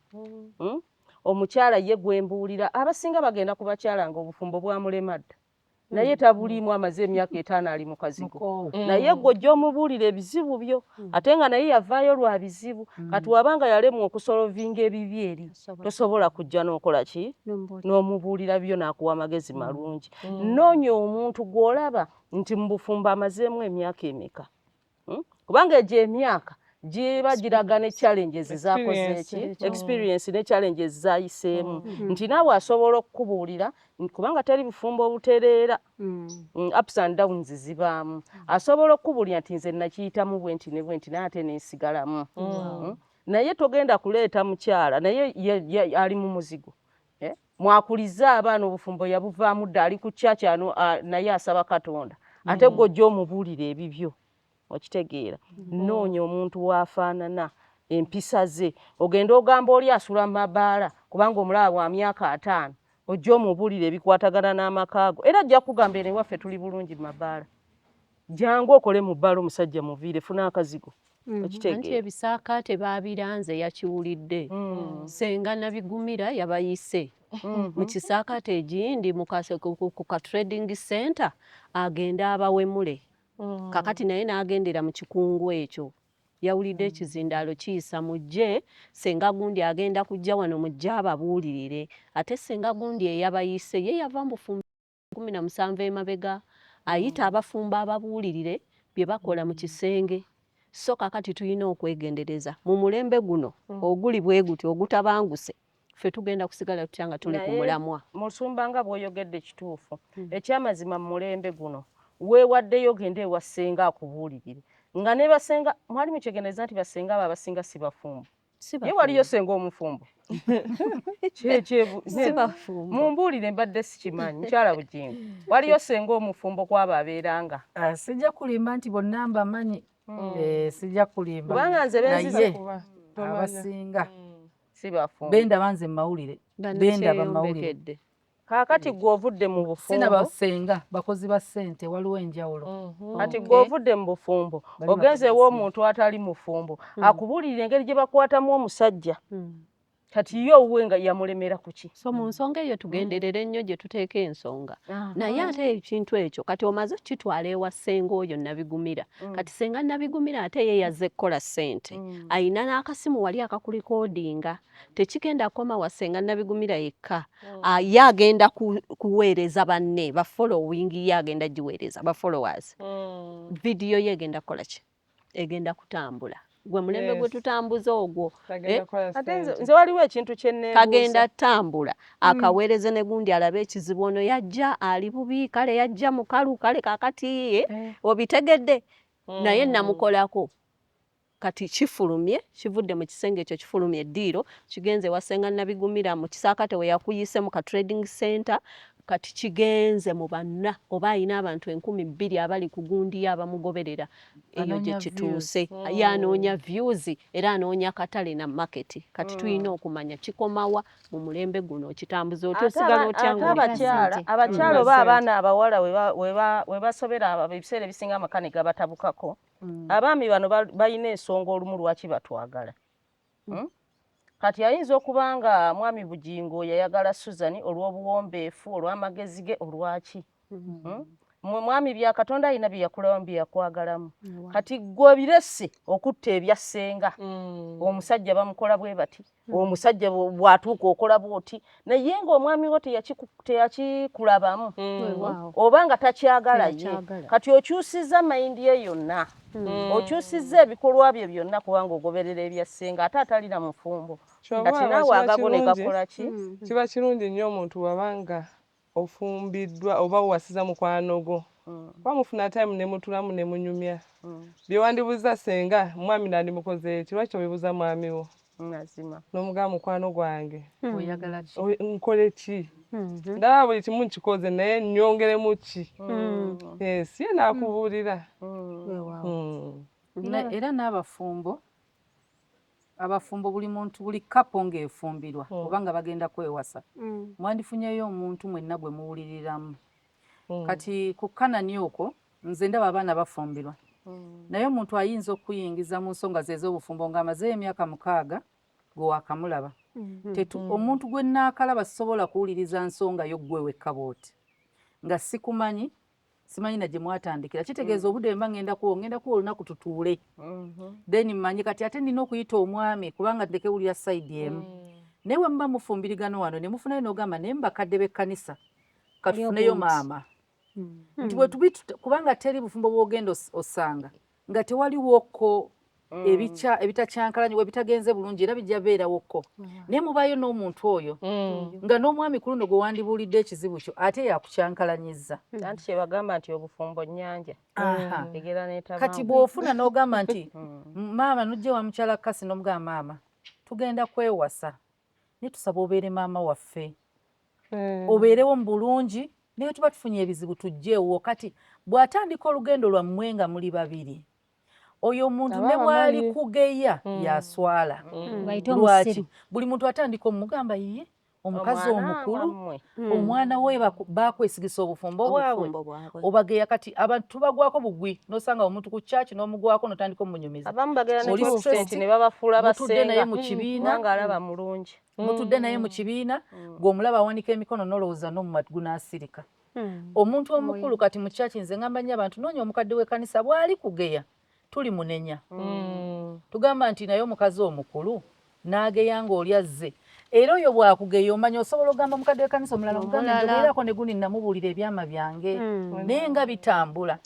S2: Omukyala ye gwembuulira, abasinga bagenda ku bakyala nga obufumbo bwamulema dda, naye tabuliimu, amaze emyaka 5 ali mu kazigo. Naye gwe ojja omubuulira ebizibu byo, ate nga naye yavaayo lwa bizibu. Kati wabanga yalemwa okusolovinga ebibi eri, tosobola kujja n'okola ki, n'omubuulira byo n'akuwa amagezi malungi. Noonya omuntu gw'olaba nti mu bufumbo amazeemu emyaka emeka, Kubanga egyo emyaka giba giraga ne challenges zakoze ki, experience ne challenges zayiseemu, nti naawe asobola okukubuulira, kubanga teri bufumbo obutereera, ups and downs zibaamu. Asobola okukubuulira nti nze nakiyitamu bwe nti ne bwe nti, naye ate nensigalamu. Naye togenda kuleeta mukyala naye ali mu muzigo, mwakuliza abaana, obufumbo yabuvaamu dda, ali ku kyakya naye asaba Katonda, ate gwe ojja omubuulira ebibyo. Okitegeera? Noonya omuntu waafaanana empisa ze. Ogenda ogamba oli asula mu mabaala kubanga omulaba bwa myaka 50, ojja omubuulira ebikwatagana n'amaka go, era ajja kugamba eno ewaffe tuli bulungi mu mabaala. Jangu okole mu bbaala, omusajja muviire, funa akazigo.
S5: Anti ebisaakaate baabiranze, yakiwulidde. Senga Nabigumira yabayise mu kisaakaate egindi ku ka trading center, agende abawemule. Kakati naye n'agendera mu kikungu ekyo, yawulidde ekizindaalo kiyisa, mujje, senga gundi agenda kujja wano, mujje ababuulirire. Ate senga gundi eyabayise ye yava mu bufumbo 17 emabega, ayita abafumbo ababuulirire bye bakola mu kisenge. So kakati tulina okwegendereza mu mulembe guno oguli bwe guti ogutabanguse. Ffe tugenda kusigala tutya nga tuli ku mulamwa?
S2: Musumba, nga bw'oyogedde kituufu. Ekyamazima, mu mulembe guno weewaddeyo ogende ewa ssenga akubuulirire, nga ne basenga mwali mukyegendereza nti basenga abo abasinga si bafumbo. Ye waliyo senga omufumbo? Mumbuulire, mbadde sikimanyi. Mukyala Bugingo, waliyo senga omufumbo kwabo abeeranga?
S3: Ah, sijja kulimba nti bonna mbamanyi. Sijja kulimba.
S2: Kubanga nze
S3: naye abasinga
S2: si bafumbo.
S3: Bendaba nze mumawulire, bendaba mumawulire.
S2: Kaakati gwe ovudde mu bufumbo.
S3: Sinabasenga bakozi ba ssente, waliwo enjawulo.
S2: Kati gwe ovudde mu bufumbo, ogenze ew'omuntu atali mufumbo akubuulirira engeri gye bakwatamu omusajja. Kati ye owuwe nga yamulemera ku ki?
S5: So mu nsonga eyo tugenderere nnyo gye tuteeka ensonga. Naye ate ekintu ekyo kati omaze okukitwala ewa ssenga oyo Nabigumira. Kati senga Nabigumira ate ye yazze kukola ssente, ayina n'akasimu wali akakulikodinga. Tekigenda kukoma wa senga Nabigumira yekka, ye agenda kuweereza banne ba following, ye agenda giweereza ba followers. Vidiyo ye egenda kukola ki? Egenda kutambula. Gwe mulembe gwe tutambuza ogwo.
S2: Ate nze waliwo ekintu kyenneebuuza.
S5: Kagenda tambula, akaweereze ne gundi alabe ekizibu. Ono yajja ali bubi, kale yajja mukalu, kale kakati ye obitegedde, naye namukolako. Kati kifulumye, kivudde mu kisenge ekyo, kifulumye eddiiro, kigenze wasenga Nabigumira mu kisaakate we yakuyise mu ka trading center. Kati kigenze mu banna oba ayina abantu 2000 abali ku gundi ye abamugoberera eyo gye kituuse. Ye anoonya views, era anoonya katale na market. Kati tulina okumanya kikomawa mu mulembe guno, okitambuza otya, osigala otya?
S2: Abakyala, abakyala oba abaana abawala we basobera, ebiseera ebisinga amaka ne gabatabukako. Abaami bano balina ensonga olumu lwaki batwagala. Kati ayinza okuba nga mwami Bugingo yayagala Susan olw'obuwombeefu, olw'amagezi ge, olwaki. Mwami Byakatonda alina bye yakulamu, bye yakwagalamu. Kati gwe birese okutta ebya ssenga. Omusajja bamukola bwe bati, omusajja bw'atuuka okola bw'oti, naye ng'omwami wo teyakikulabamu oba nga takyagala ye. Kati okyusizza mind ye yonna, okyusizza ebikolwa bye byonna, kubanga ogoberera ebya ssenga ate atalina mufumbo. Kati naawe agago ne gakola ki?
S4: Kiba kirungi nnyo omuntu wabanga ofumbiddwa oba owasiza mukwano gwo, kuba mufuna time ne mutulamu ne munyumya. Bye wandibuuza senga, mwami nandimukoze eki, lwaki tobibuuza mwami wo?
S2: Mazima.
S4: N'omugamba, mukwano gwange,
S3: oyagala ki?
S4: Nkole ki? Ndaba buli kimu nkikoze, naye nyongeremu ki? Yes, ye naakubuulira.
S3: Era n'abafumbo, abafumbo, buli muntu, buli couple ng'efumbirwa oba nga bagenda kwewasa, mwandifunyeyo omuntu mwenna gwe muwuliriramu. Kati ku Kanani okwo nze ndaba abaana bafumbirwa, naye omuntu ayinza okuyingiza mu nsonga ze ez'obufumbo ng'amazeeyo emyaka 6 gwe waakamulaba. Omuntu gwe nnaakalaba sisobola kuwuliriza nsonga yo ggwe wekka bw'oti nga sikumanyi, simanyi na gye mwatandikira. Kitegeeza obudde mba ngenda kuwa, ngenda kuwa olunaku tutuule, then mmanyi kati ate nina okuyita omwami kubanga ndeke wulira side emu. Naye bwe muba mufumbirigano wano ne mufunayo n'ogamba naye mubakadde b'ekkanisa katufuneyo maama nti bwe tubi, kubanga teri bufumbo bw'ogenda osanga nga tewaliwoko ebitakyankalanye ebitagenze bulungi, era bijja beerawokko, naye mubaayo n'omuntu oyo nga n'omwami ku luno gwe wandibuulidde ekizibu kyo ate yakukyankalanyiza.
S2: Anti kyebagamba nti obufumbo nnyanja egera n'etabaamu.
S3: Kati bw'ofuna n'ogamba nti maama, nojja wa mukyala Kasi n'omugamba, maama tugenda kwewasa, naye tusaba obeere maama waffe, obeerewo mu bulungi, naye tuba tufunye ebizibu tujjeewo. Kati bw'atandika olugendo lwammwe nga muli babiri, oyo omuntu ne bw'ali kugeya yaswala. Lwaki buli muntu atandika omugamba ye omukazi omukulu, omwana we bakwesigisa obufumbo bwabwe, obageya. Kati abantu tubagwako bugwi, nosanga omuntu ku church n'omugwako notandika omunyumiza.
S2: Abamu bagera ne babafuula.
S3: Mutudde naye mu kibiina,
S2: alaba mulungi.
S3: Mutudde naye mu kibiina, gweomulaba awanika emikono nolowooza n'omumwa gunaasirika. Omuntu omukulu kati mu church, nze ngamba nnyo abantu, noonya omukadde w'ekkanisa bw'ali kugeya tuli munenya, tugamba nti naye omukazi omukulu n'ageya ng'oli azze, era oyo bw'akugeya omanya osobola ogamba omukadde w'ekkanisa omulala, omugambe njogererako ne gundi namubuulira ebyama byange naye nga bitambula.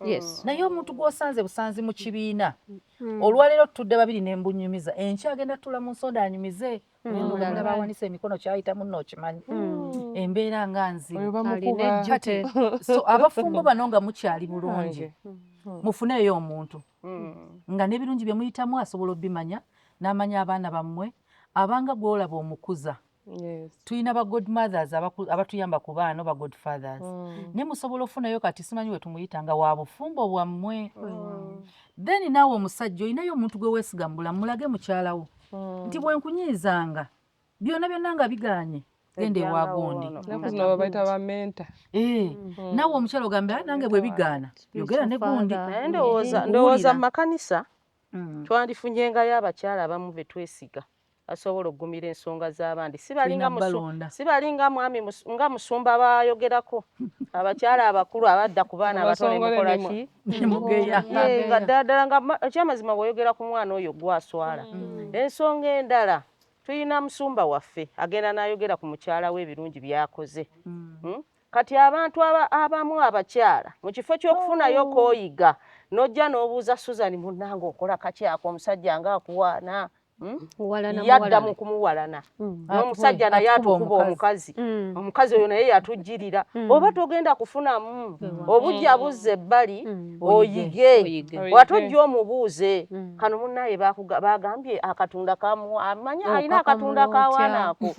S3: Naye omuntu gw'osanze busanzi mu kibiina, olwaleero tutudde babiri ne mbunyumiza, enkya agenda tutula mu nsonda anyumize omulala awanisa emikono kyayita munno, okimanyi embeera nga nzibu. Kati so abafumbo bano nga mukyali bulungi, mufuneeyo omuntu nga n'ebirungi bye muyitamu asobola obimanya, n'amanya abaana bammwe, abanga gw'olaba omukuza. Tulina ba godmothers abatuyamba ku baana, oba godfathers, naye musobola ofunayo kati simanyi we tumuyita nga wa bufumbo bwammwe. Then naawe omusajja olinayo omuntu gwe weesiga mu bulamu, mulage mukyalawo nti bwe nkunyiizanga byonna byonna nga biganye, genda ewa gundi. Eh, naawe omukyala ogambe, ah, nange bwe bigaana yogera ne gundi.
S2: Naye ndowooza mu makanisa twandifunyengayo abakyala abamu be twesiga asobola okugumira ensonga z'abandi. Sibalinga mwami nga musumba bayogerako, abakyala abakulu abadda ku baana abato nemukola ki nga ddala ddala nga ekyamazima bw'oyogera ku mwana oyo gwaswala. Ensonga endala, tulina musumba waffe agenda n'ayogera ku mukyala we ebirungi by'akoze. Kati abantu abamu abakyala mu kifo ky'okufunayo kooyiga, n'ojja n'obuuza Susan munnange, okola kakyako omusajja ng'akuwaana. Yadda mu kumuwalana n'omusajja naye atukuba omukazi, omukazi oyo naye yatujjirira. Oba togenda kufunamu obujja buzza ebbali oyige, wate ojja omubuuze kano munnaye bagambye akatunda amanyi alina akatunda kawaana ako,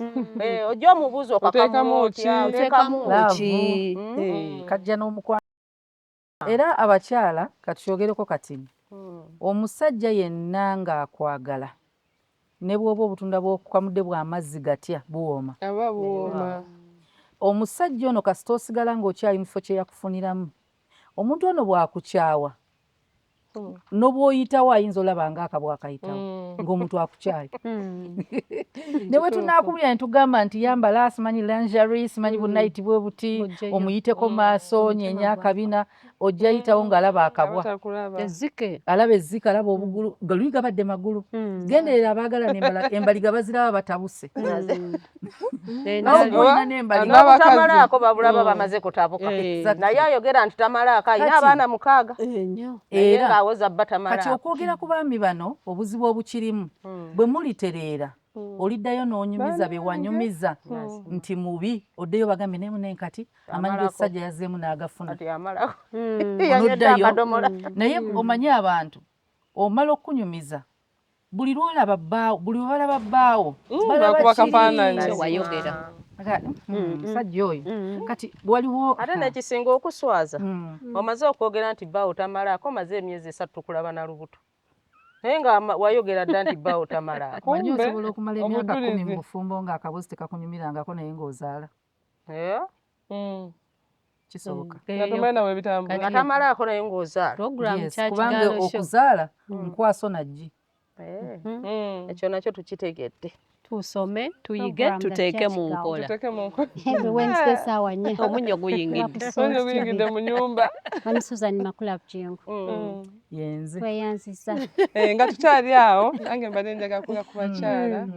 S2: ojja omubuuze okakamu otya, oteekamu
S3: ki, kajja n'omukwano. Era abakyala katyogereko kati, omusajja yenna ng'akwagala, ne bw'oba obutunda bw'okukamudde bw'amazzi gatya, buwooma.
S4: Aba buwooma.
S3: Omusajja ono kasita osigala ng'okyali mu kifo kye yakufuniramu, omuntu ono bw'akukyawa n'obwoyitawo ayinza olaba ng'akabwa akayitawo ng'omuntu akukyaye. Ne bwe tunaakubulira ne tugamba nti yambala simanyi lingerie, simanyi bu night bwe buti, omuyiteko maaso, nyenya akabina, ojja yitawo ng'alaba akabwa, alaba ezzike, alaba obugulu nga luli gabadde magulu. Genderera abaagala embaliga baziraba batabuse.
S2: Tamalaako babulaba bamaze kutabuka, naye ayogera nti tamalaako, alina abaana 6,
S3: era
S2: ng'awoza bba
S3: kati
S2: tamalaako.
S3: Okwogera ku baami bano, obuzibu obukirimu, bwe mulitereera oliddayo n'onyumiza bye wanyumiza nti mubi, oddeyo bagambe naye munaye kati amanyi g'essajja yazzeemu n'agafuna.
S2: Kati amalako
S3: Onoddayo
S2: akadomola.
S3: Naye omanyi abantu omala okunyumiza buli lwolaba bbaawo, buli lwe balaba bbaawo balaba
S4: bakuba
S3: kiri.
S4: kafaananyi.
S5: Wayogera.
S3: Musajja oyo kati waliwo
S2: Ate nekisinga okuswaza, omaze okwogera nti bbaawo tamalaako, omaze emyezi 3 tukulaba na lubuto, naye nga wayogera dda nti bbaawo tamalaako.
S3: Manyi
S4: Kumbe,
S3: osobola okumala emyaka 10
S4: obujulizi.
S3: mu bufumbo ng'akabozi tekakunyumirangako naye ng'ozaala.
S2: Eh?
S3: Kisoboka.
S4: Nga tomanyi nawe bitambula.
S2: Nga tamalaako naye ng'ozaala.
S5: Program
S3: Yes,
S5: Church
S3: kubanga
S5: Girl Show.
S3: okuzaala nkwaso naggi.
S2: Eh, ekyo nakyo tukitegedde.
S5: Tusome, tuyige, tuteeke mu nkola.
S4: Tuteeke mu nkola.
S1: Every Wednesday saawa 4.
S5: Omunnyo guyingidde.
S4: Omunnyo guyingidde mu nyumba.
S1: Mami Susan Makula Bugingo.
S3: Yenze.
S1: Tweyanzizza.
S4: Eh, nga tukyali awo, nange mbadde njagala kuga ku bakyala.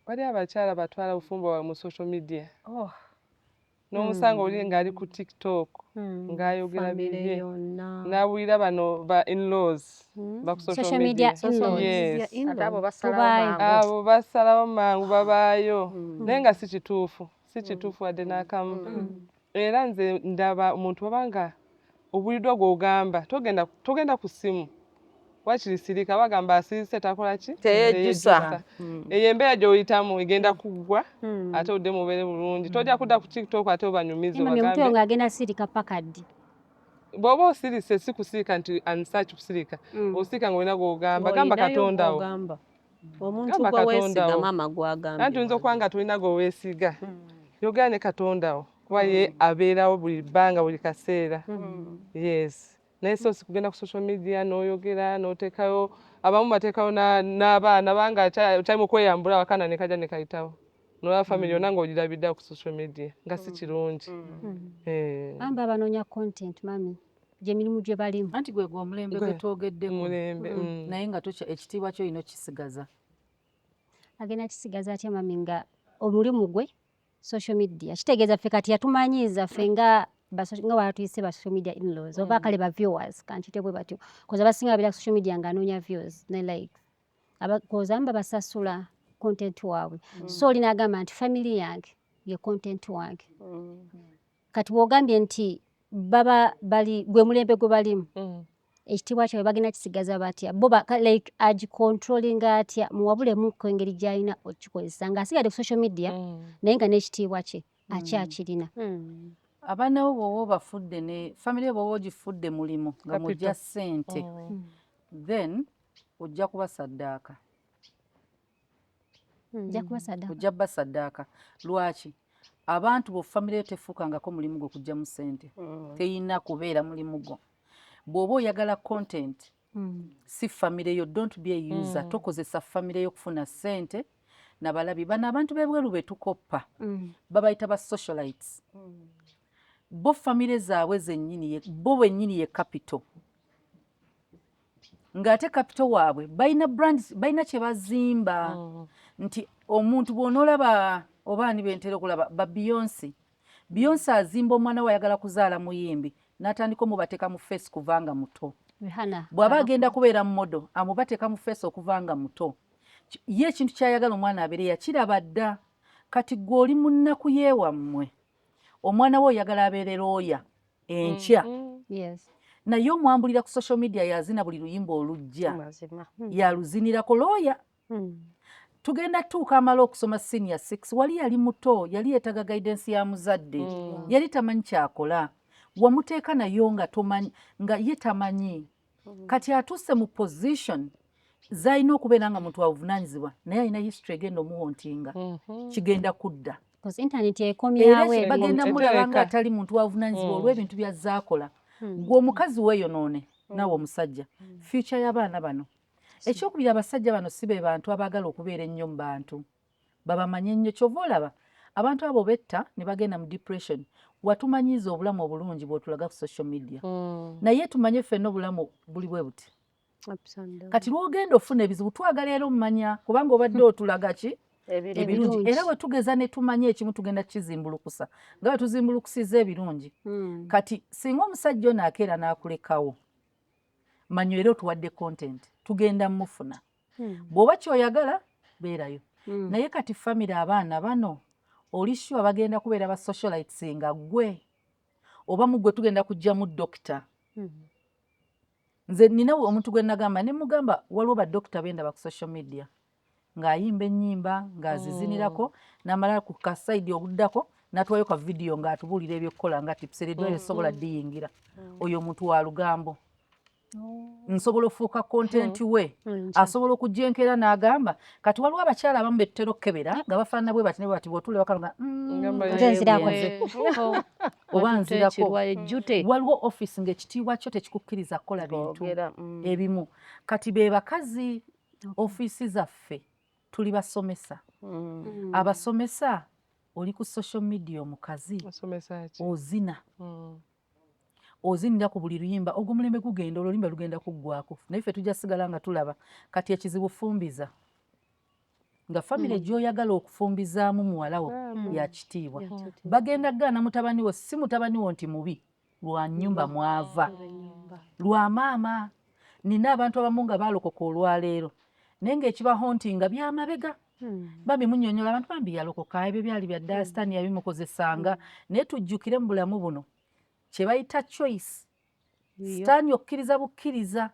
S4: Wali abakyala batwala obufumbo bwabwe mu social media.
S2: Oh.
S4: N'omusanga oli ng'ali ku TikTok ng'ayogera
S5: Famire
S4: bibye.
S5: yonna.
S4: N'awulira bano ba in-laws ba ku social
S1: Social media
S4: media.
S1: in-laws.
S4: Yes.
S2: Ate abo basalawo
S1: Tubaayo.
S2: mangu.
S4: Abo basalawo mangu babaayo. Naye nga si kituufu, si kituufu wadde n'akamu. Era nze ndaba omuntu oba nga obuliddwa gw'ogamba togenda ku ssimu. Wakiri sirika, bagamba asirise takola ki?
S2: Teyejjusa.
S4: Eyo embeera gy'oyitamu egenda kuggwa ate odde mubeere bulungi. Tojja kudda ku TikTok ate obanyumize
S1: Mami omuntu
S4: obagambe.
S1: ng'agenda sirika paka ddi?
S4: Bw'oba osirise si kusirika nti ansaaki kusirika. Osirika ng'olina gw'ogamba, gamba Katonda wo.
S5: Omuntu
S4: Gamba
S5: gwe weesiga
S4: Katonda wo.
S5: maama gw'agambye.
S4: Anti oyinza okuba nga tolina gwe weesiga. Yogera ne Katonda wo kuba ye abeerawo buli bbanga buli kaseera. Yes. Naye so si kugenda ku social media n'oyogera n'oteekayo, abamu bateekayo n'abaana banga okyali mu kweyambula awakana ne kajja ne kayitawo. N'olaba family yonna ng'ogirabidde ku social media nga si kirungi.
S1: Bamba abanoonya content mami gy'emirimu gye balimu.
S3: Anti gwe gwe omulembe gwe twogeddeko.
S4: Mulembe.
S3: Naye nga ekitiibwa kyo olina okukisigaza.
S1: Agenda kisigaza atya mami nga omulimu gwe social media kitegeeza ffe kati yatumanyiiza ffe nga nga watuyise ba social media in-laws oba kale ba viewers kankite bwe batyo, koza abasinga babeera ku social media ng'anoonya views ne likes, koza abamu babasasula content waabwe, so oli n'agamba nti family yange ye content wange. Kati bw'ogambye nti baba bali gwe mulembe gwe balimu, ekitiibwa kyabwe bagenda kisigaza batya bo like agicontrollinga atya, muwabulemuko engeri gy'alina okukikozesa ng'asigadde ku social media naye nga n'ekitiibwa kye akyakirina.
S3: Abaana bo bw'oba obafudde ne family bw'oba ogifudde mulimu nga mujja ssente, then ojja kubasaddaaka.
S1: Ojja kubasaddaaka.
S3: Ojja kubasaddaaka. Lwaki? Abantu bo family yo tefuukangako mulimu gwo kuggyamu ssente. Teyina kubeera mulimu gwo. Bw'oba oyagala content, si family yo, don't be a user. Tokozesa family yo kufuna ssente nabalabi. Bano abantu b'ebweru be tukoppa babayita ba socialites. Bo family zaabwe zennyini, bo bennyini ye capital. Ng'ate capital waabwe balina brands, balina kye bazimba nti omuntu bw'onoolaba oba ani bentera okulaba ba Beyonce. Beyonce azimba omwana we ayagala kuzaala muyimbi n'atandika omubateeka mu face kuva nga muto. Bw'aba agenda kubeera model amubateeka mu face okuva nga muto. Ye ekintu ky'ayagala omwana abeere yakiraba dda. Kati ggwe oli mu nnaku y'ewammwe. Omwana we oyagala abeere looya enkya. Naye omwambulira ku social media yazina buli luyimba olujja. Yaluzinirako looya. Tugenda tuuka amala okusoma senior 6, wali yali muto, yali yeetaaga guidance ya muzadde. Yali tamanyi kyakola. Wamuteeka nayo nga tomanyi, nga ye tamanyi. Kati atuuse mu position z'alina okubeera nga muntu wabuvunaanyizibwa, naye alina history egenda omuhauntinga. Kigenda kudda.
S1: Because internet
S3: Era
S1: ekomyawo ebintu.
S3: bagenda mulaba nga atali muntu wabuvunaanyizibwa olw'ebintu by'azaakola. Gwe omukazi weeyonoone naawe omusajja. Future y'abaana bano. Ekyokubiri, abasajja bano si be bantu abaagala okubeera ennyo mu bantu. Babamanye nnyo, ky'ova olaba abantu abo betta ne bagenda mu depression. Watumanyiiza obulamu obulungi bw'otulaga ku social media. Naye tumanye ffenna obulamu buli bwe buti. Kati lw'ogenda ofuna ebizibu twagala era omumanya kubanga obadde otulaga ki? Ebirungi. Era bwe tugeza ne tumanya ekimu tugenda kukizimbulukusa nga bwe tuzimbulukusiza ebirungi. Kati singa omusajja ono akeera n'akulekawo, manya era otuwadde content, tugenda mufuna. Bw'oba ky'oyagala beerayo. Naye kati family abaana bano oli sure bagenda kubeera ba socialites nga ggwe oba mu ggwe tugenda kuggyamu dokita. Nze nina omuntu gwe nagamba ne mugamba waliwo badokita bendaba ku social media ng'ayimba ennyimba ng'azizinirako n'amala ku kasayidi obuddako n'atuwayo ka vidiyo ng'atubuulira ebyokukola nga tips eddwaliro sobola ddiyingira. Oyo omuntu wa lugambo. Nsobola ofuuka content we. Asobola okujja enkeera n'agamba kati waliwo abakyala abamu be tutera okukebera nga bafaanana bwe bati ne bwe bati bw'otuula ewaka nga
S1: Nze nzirako.
S3: Oba nzirako. Waliwo office ng'ekitiibwa kyo tekikukkiriza kukola bintu ebimu. Kati be bakazi ofiisi zaffe. Tuli basomesa. Abasomesa, oli ku social media omukazi
S4: Osomesa ki?
S3: ozina, ozinira ku buli luyimba. Ogwo omulembe gugenda, olwo oluyimba lugenda kuggwako, naye ffe tujja sigala nga tulaba. Kati ekizibu, fumbiza nga famire gy'oyagala okufumbizaamu muwala wo ya kitiibwa, bagenda gaana mutabani wo. Si mutabani wo nti mubi, lwa nnyumba mwava, lwa maama. Nina abantu abamu nga balokoka olwaleero, naye ng'ekibaho nti nga byamabega. Bambi munnyonnyola abantu, bambi yalokoka, ebyo byali bya ddala, sitaani yabimukozesanga. Naye tujjukire mu bulamu buno kye bayita choice, sitaani okkiriza bukkiriza.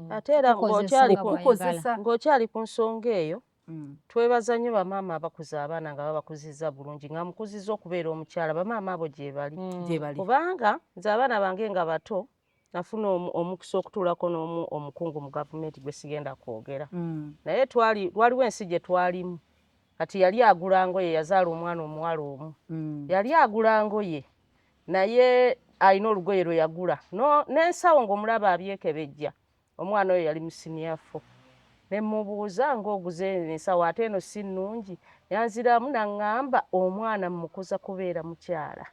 S2: Ate era
S1: Kukozesa
S2: ng'okyali
S1: nga
S2: ku-
S1: bw'ayagala.
S2: Ng'okyali ku nsonga eyo, twebaza nnyo bamaama abakuza abaana nga babakuzizza bulungi, nga mukuzizza okubeera omukyala. Bamaama abo gye bali.
S3: Gye bali.
S2: Kubanga nze abaana bange nga bato, nafuna omukisa okutuulako n'omu omukungu mu gavumenti gwe sigenda kwogera, naye twali waliwo ensi gye twalimu. Kati yali agula ngoye, yazaala omwana omuwala omu. Yali agula ngoye, naye alina olugoye lwe yagula n'ensawo ng'omulaba abyekebejja. Omwana oyo yali mu senior four. Ne mubuuza, ng'oguze ensawo ate eno si nnungi? Yanziramu naŋŋamba, omwana mmukuza kubeera mukyala.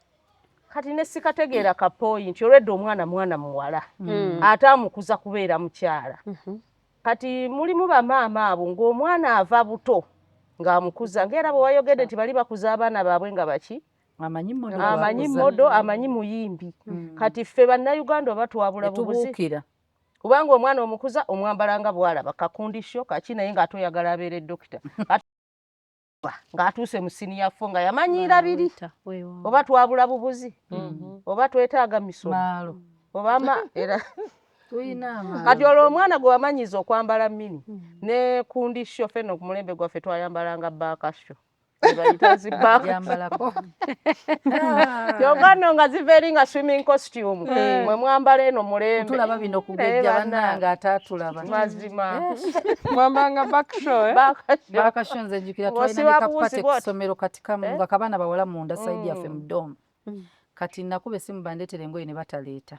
S2: Kati ne sikategeera ka point olwedde, omwana mwana muwala, ate amukuza kubeera mukyala. Kati mulimu bamaama abo ng'omwana ava buto ng'amukuza, ng'era bwe wayogedde nti bali bakuza abaana baabwe nga baki
S3: amanyi model.
S2: Amanyi
S3: Bwakuza.
S2: Model, amanyi muyimbi. Kati ffe Bannayuganda oba twabula bubuzi?
S3: Etubuukira.
S2: Kubanga omwana omukuza omwambala nga bw'alaba kakundisho kaki, naye ng'ate oyagala abeere dokita ng'atuuse mu senior four nga yamanyiira biri. Oba twabula bubuzi, oba twetaaga misomo?
S3: Maalo.
S2: Oba ma era
S3: Tulina amaalo.
S2: Kati olwo omwana gwe wamanyiza okwambala mini ne kundisho, fenno ku mulembe gwaffe twayambalanga baakasho, bayita zi back.
S3: Yambalako.
S2: Kyokka nno nga ziva eri nga swimming costume mwe mwambala eno mulembe.
S3: Tulaba bino
S2: Naye
S3: kugejja.
S2: bannange.
S3: Bannange, ataatulaba.
S2: Mazima.
S4: Mwambanga backshow, eh?
S2: Baakasho.
S3: Bakasho, nze njukira twalina
S2: Ng'osiba
S3: ne kapate
S2: buwuzi
S3: ku
S2: bw'oti.
S3: ssomero kati kamu nga kabaana bawala munda side yaffe mu dorm. Kati nakuba essimu bandeetera engoye ne bataleeta,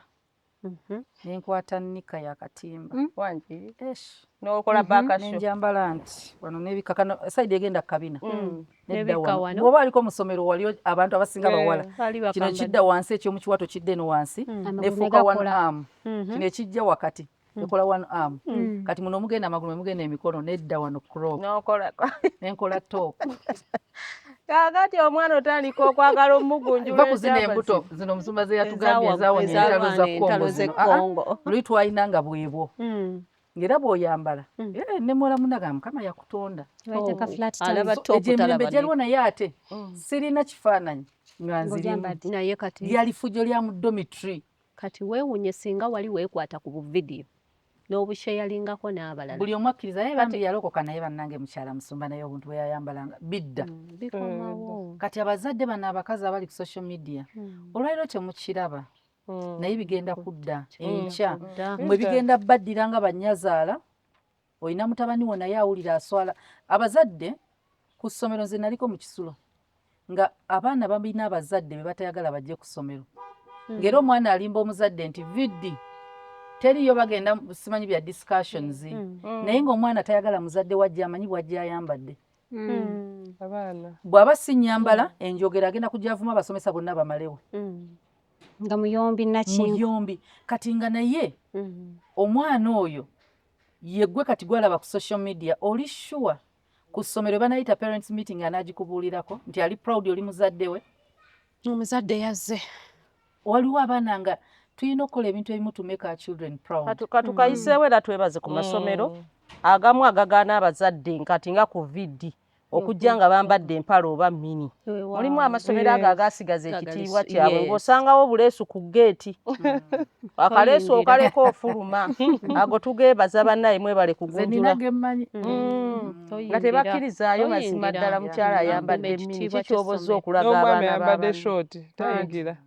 S3: nenkwata nika ya katimba.
S2: Wangi.
S3: Esh.
S2: N'okola baakasho.
S3: Nenjambala nti wano nebikakano side egenda kabina nedda.
S5: Nebikka
S3: Wano
S5: wano.
S3: bw'oba aliko mu ssomero, wali abantu abasinga bawala,
S5: Baali
S3: kino
S5: bakambadde.
S3: kidda wansi, ekyomukiwato kidda eno wansi,
S1: Amagulu
S3: nefuuka
S1: ne
S3: one
S1: gakola.
S3: arm. Kino ekijja wakati ekola one arm. Kati muno omugenda amagulu, emugenda emikono, nedda wano crop.
S2: N'okola.
S3: Nenkola top.
S2: Kaakati omwana otandika okwagala omugunjula.
S3: Va ku zino embuto zino omusumba ze yatugambye ezawonye entalo za
S5: Ezalwana
S3: Kongo
S5: entalo
S3: zino. Ah, ah,
S5: z'e Kongo.
S3: Luli twalina nga bwebwo, ng'era bw'oyambala, ne muwala munaga, Mukama yakutonda.
S1: Bayita ka flat tummy.
S5: Alaba
S3: So,
S5: top,
S3: egyo emirembe
S5: talaba.
S3: gyaliwo, naye ate sirina kifaananyi nga nzirimu.
S1: Ng'ogyambadde.
S5: Naye kati
S3: Lyali fujjo lya mu dormitory.
S5: Kati weewuunye singa wali weekwata ku buvidiyo n'obusharelingako n'abalala.
S3: Buli omu akkiriza, naye bambi yalokoka. Naye bannange, mukyala musumba, naye obuntu bwe yayambalanga bidda.
S5: Bikomawo.
S3: Kati abazadde bano abakazi abali ku social media, olwaliro temukiraba, naye bigenda kudda enkya.
S5: Dda.
S3: Mwe bigenda baddira nga bannyazaala. Olina mutabani wo naye awulira aswala. Abazadde ku ssomero, nze naliko mu kisulo nga abaana balina abazadde be batayagala bajje ku ssomero, ng'era omwana alimba omuzadde nti VD teriyo, bagenda simanyi bya discussions, naye ng'omwana tayagala muzadde wajja amanyi bwajja ayambadde.
S4: Abaana.
S3: Bw'aba si nnyambala enjogera, agenda kujja avuma abasomesa bonna bamalewo.
S1: Nga muyombi nakingu.
S3: Muyombi. Kati nga naye omwana oyo yeggwe kati gwalaba ku social media, oli sure ku ssomero banayita parents meeting anaagikubuulirako nti ali proud oli muzadde we?
S5: Omuzadde yazze.
S3: Waliwo abaana nga tulina okukola ebintu ebimu to make our children proud.
S2: Katukayiseewo era twebaze ku masomero agamu agagaana abazadde nkati nga ku VD okujja nga bambadde empale oba mini. Mulimu amasomero ago agasigaza ekitiibwa kyabwe, ng'osangawo obuleesu ku geeti, akaleesu okaleka ofuluma. Ago tugeebaza bannaye, mwebale
S3: Nze
S2: kugunjula.
S3: nina gemmanyi.
S2: Nga tebakkirizaayo mazima ddala mukyala ayambadde mini. Kikyoboza okulaga
S4: N'omwami
S2: abaana
S4: ayambadde
S2: b'abantu.
S4: short tayingira.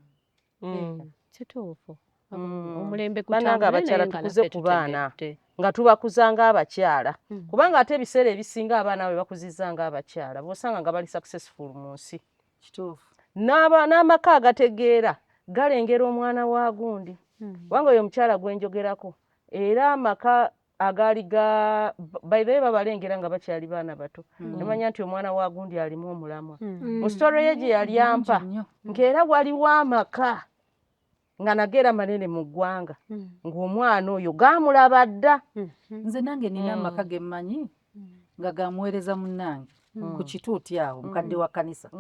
S5: Kituufu, omulembe
S2: Bannange
S5: gutambule,
S2: abakyala,
S5: naye nga
S2: tukuze
S5: naffe
S2: ku baana
S5: tutegedde.
S2: Nga tubakuza ng'abakyala, kubanga ate ebiseera ebisinga abaana bwe bakuzizza ng'abakyala, bw'osanga nga bali successful mu nsi.
S3: Kituufu.
S2: N'amaka agategeera galengera omwana wa gundi, kubanga oyo omukyala gwe njogerako era amaka. Agaali ga by the way babalengera nga bakyali baana bato, nemanya nti omwana wa gundi alimu omulamwa. Mu story ye gye yali ampa,
S3: Nnyo.
S2: ng'era waliwo amaka nga nageera manene mu ggwanga, ng'omwana oyo gaamulaba dda.
S3: Nze nange nina amaka ge mmanyi nga gamuweereza munnange ku kituuti awo, mukadde wa kkanisa,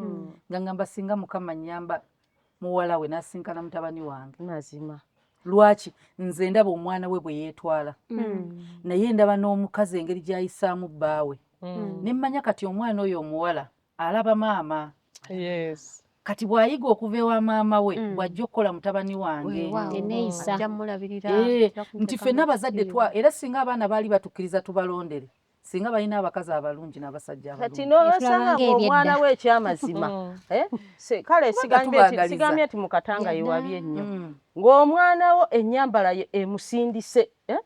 S3: nga ngamba singa Mukama nnyamba muwala we n'asinkana mutabani wange.
S2: Mazima.
S3: Lwaki nze ndaba omwana we bwe yeetwala, naye ndaba n'omukazi engeri gy'ayisaamu bbaawe, ne mmanya kati omwana oyo omuwala alaba maama. Kati bw'ayiga okuva ewa maama we, bw'ajja okukola mutabani wange.
S5: Weewaawo.
S1: Enneeyisa.
S5: Ajja mulabirira.
S3: Eh, nti ffenna abazadde twa era singa abaana baali batukkiriza tubalondere, singa balina abakazi abalungi n'abasajja
S2: Kati
S3: abalungi.
S2: n'osanga
S1: Etulaba
S2: ng'omwana
S1: ng'ebyedda.
S2: we ekyamazima, eh, kale sigambye nti
S3: tubaagaliza.
S2: Sigambye nti mukatanga yewabye ennyo, ng'omwana wo ennyambala ye emusindise, eh,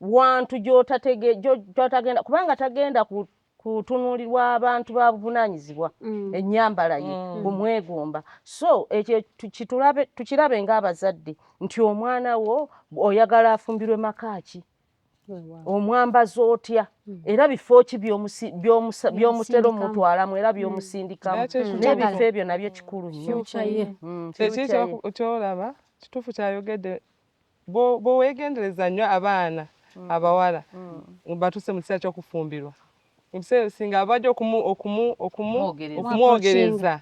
S2: wantu gy'otagenda, kubanga tagenda kutunuulirwa abantu ba buvunaanyizibwa, ennyambala ye bumwegomba. So ekyo tukirabe ng'abazadde nti omwana wo oyagala afumbirwe maka ki, omwambaza otya, era bifo ki by'omutera omutwalamu era by'omusindikamu,
S4: Era kye
S2: n'ebifo ebyo nabyo kikulu nnyo.
S3: Future ye.
S4: Kyeki
S2: Future ye.
S4: Kyolaba kituufu kyayogedde. Bweweegendereza nnyo abaana abawala batuuse mu kiseera ky'okufumbirwa, ebiseera ebisinga abajja
S3: Okumwogereza.
S4: okumwogereza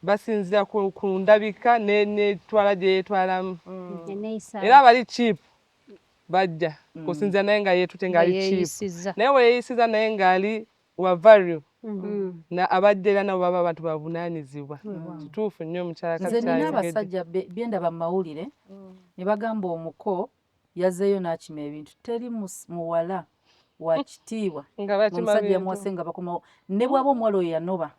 S4: basinzira ku ndabika n'etwala gye yeetwalamu.
S1: Enneeyisa.
S4: Era abali cheap bajja kusinzira naye nga yeetute ng'ali cheap,
S5: Yeeyisiza.
S4: naye we yeeyisiza naye ng'ali wa value, na abajja era nabo baba abantu bavunaanyizibwa. Kituufu nnyo mukyala
S3: Nze
S4: kati
S3: nina
S4: kyayogedde.
S3: abasajja byendaba mu mawulire ne bagamba omuko yazzeeyo n'akima ebintu. Teri muwala wa kitiibwa
S4: Nga bakima
S3: omusajja
S4: bintu.
S3: yamuwase nga bakomawo, ne bw'aba omuwala oyo yanoba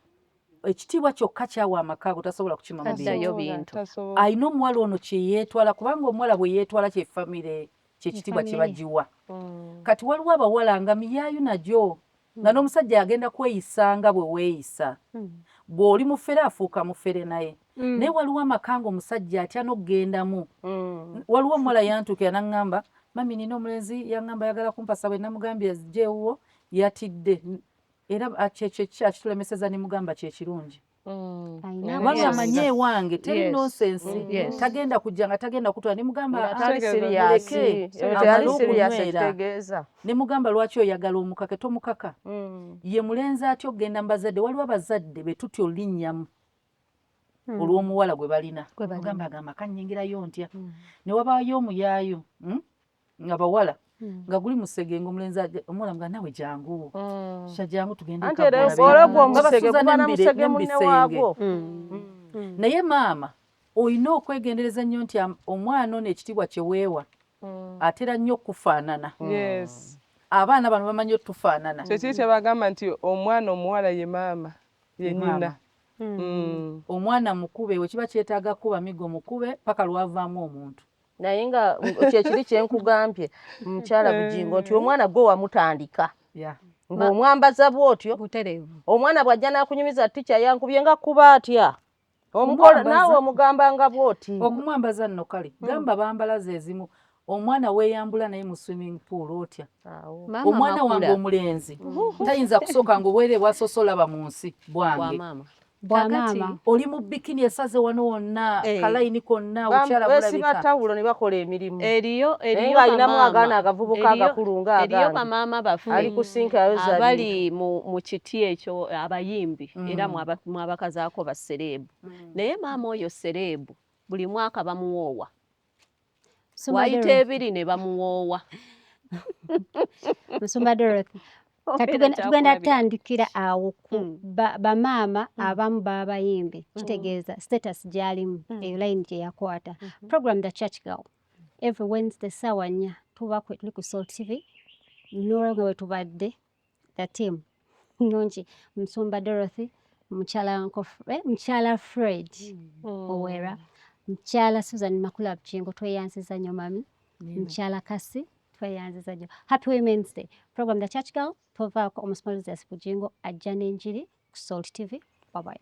S3: ekitiibwa kyokka kyawa amaka ago, tasobola kukima mu bintu.
S5: Taddayo bintu.
S4: Tasobola.
S3: Alina omuwala ono kye yeetwala, kubanga omuwala bwe yeetwala kye famire kyekitiibwa kye
S1: Famire.
S3: bagiwa. Kati waliwo abawala nga miyaayu nagyo, nga n'omusajja agenda kweyisa nga bwe weeyisa. Bw'oli mufere afuuka mufere, naye naye waliwo amaka nga omusajja atya n'okugendamu. Waliwo omuwala yantuukira n'aŋŋamba, "Mummy, nina omulenzi yaŋŋamba ayagala kumpasa." Bwe namugambye azije ewuwo, yatidde era kyekyo akitulemeseza. Ne mugamba kyekirungi,
S1: Alina
S3: kubanga
S5: Yes.
S3: amanyi ewange teri nonsense, tagenda kujja nga tagenda kutwala. Ne mugamba,
S2: Nga
S3: "Ah,
S2: tali
S4: Kitegeeza.
S2: serious.
S3: Muleke,
S2: Teyali
S3: amale
S2: serious
S3: okunywera."
S2: ekitegeeza.
S3: Ne mugamba, "Lwaki oyagala omukake? Tomukaka." Ye mulenzi atya okugenda mu bazadde. Waliwo abazadde be tutya olinnyamu olw'omuwala gwe balina.
S5: Gwe balina.
S3: Mugamba agamba kanyingirayo ntya? Ne wabaayo omuyaayu, nga bawala nga guli musege, nga omulenzi omuwala mga nawe jangu, sha jangu tugende
S2: Anti
S3: eka
S2: era
S3: bw'olabe."
S2: olwo
S3: Nga
S2: omusege
S3: basuza
S2: guba na musege
S3: ne mu
S2: munne
S3: bisenge.
S2: waagwo.
S3: Naye maama olina okwegendereza nnyo nti omwana ono ekitiibwa kye weewa atera nnyo okufaanana. Abaana bano bamanyi otufaanana.
S4: Kyekiri kye bagamba nti omwana omuwala ye maama ye
S3: Maama.
S4: nnyina.
S3: Omwana mukube, we kiba kyetaaga kuba migo mukube paka lwavaamu omuntu.
S2: Naye nga kyekiri kyenkugambye, mukyala Bugingo, nti omwana gwe wamutandika ng'omwambaza bw'otyo,
S5: Butereevu.
S2: omwana bw'ajja n'akunyumiza, "Ticca yankubye," nga kuba atya omukola?
S3: Omwambaza.
S2: Naawe omugamba nga bw'oti.
S3: Okumwambaza nno kale gamba bambalaza ezimu, omwana weeyambula naye mu swimming pool otya?
S2: Awo.
S5: Maama
S3: Omwana wange
S5: Makula.
S3: omulenzi tayinza kusooka nga obwereere bwasoose olaba mu nsi
S5: Bwa
S3: bwange.
S5: maama.
S1: Bwa
S5: Kakati,
S1: maama.
S3: Oli mu bikini esaze wano wonna, kalayini konna, obukyala
S2: Beesiba
S3: bulabika.
S2: tawulo ne bakola emirimu.
S5: Eriyo
S2: Naye
S5: eriyo
S2: ng'alinamu
S5: bamaama.
S2: agaana agavubuka agakulu
S5: Eriyo
S2: ng'agange
S5: bamaama baffe
S2: ali kusinkayo.
S5: Abali mu kiti ekyo abayimbi, era mwabakazaako ba celeb, naye maama oyo celeb buli mwaka bamuwoowa.
S1: Musumba
S5: Wayita
S1: Dorothy.
S5: ebiri ne bamuwoowa.
S1: Musumba Dorothy,
S5: Obeera
S1: tugenda
S5: kyakulabira.
S1: tandikira awo ku bamaama abamu b'abayimbi, kitegeeza status gy'alimu, eyo line gye yakwata. Program The Church Girl, every Wednesday ssaawa 4 tuba tuli ku Salt TV. Nolwo nga bwe tubadde the team nungi, Musumba Dorothy, mukyala Uncle mukyala Fred Owera, mukyala Susan Makula Bugingo, tweyanziza nnyo mummy, mukyala Kasi, tweyanziza nnyo. Happy Women's Day. Program The Church Girl, tovaako. Omusumba Bugingo ajja n'enjiri ku Salt TV. Bye bye.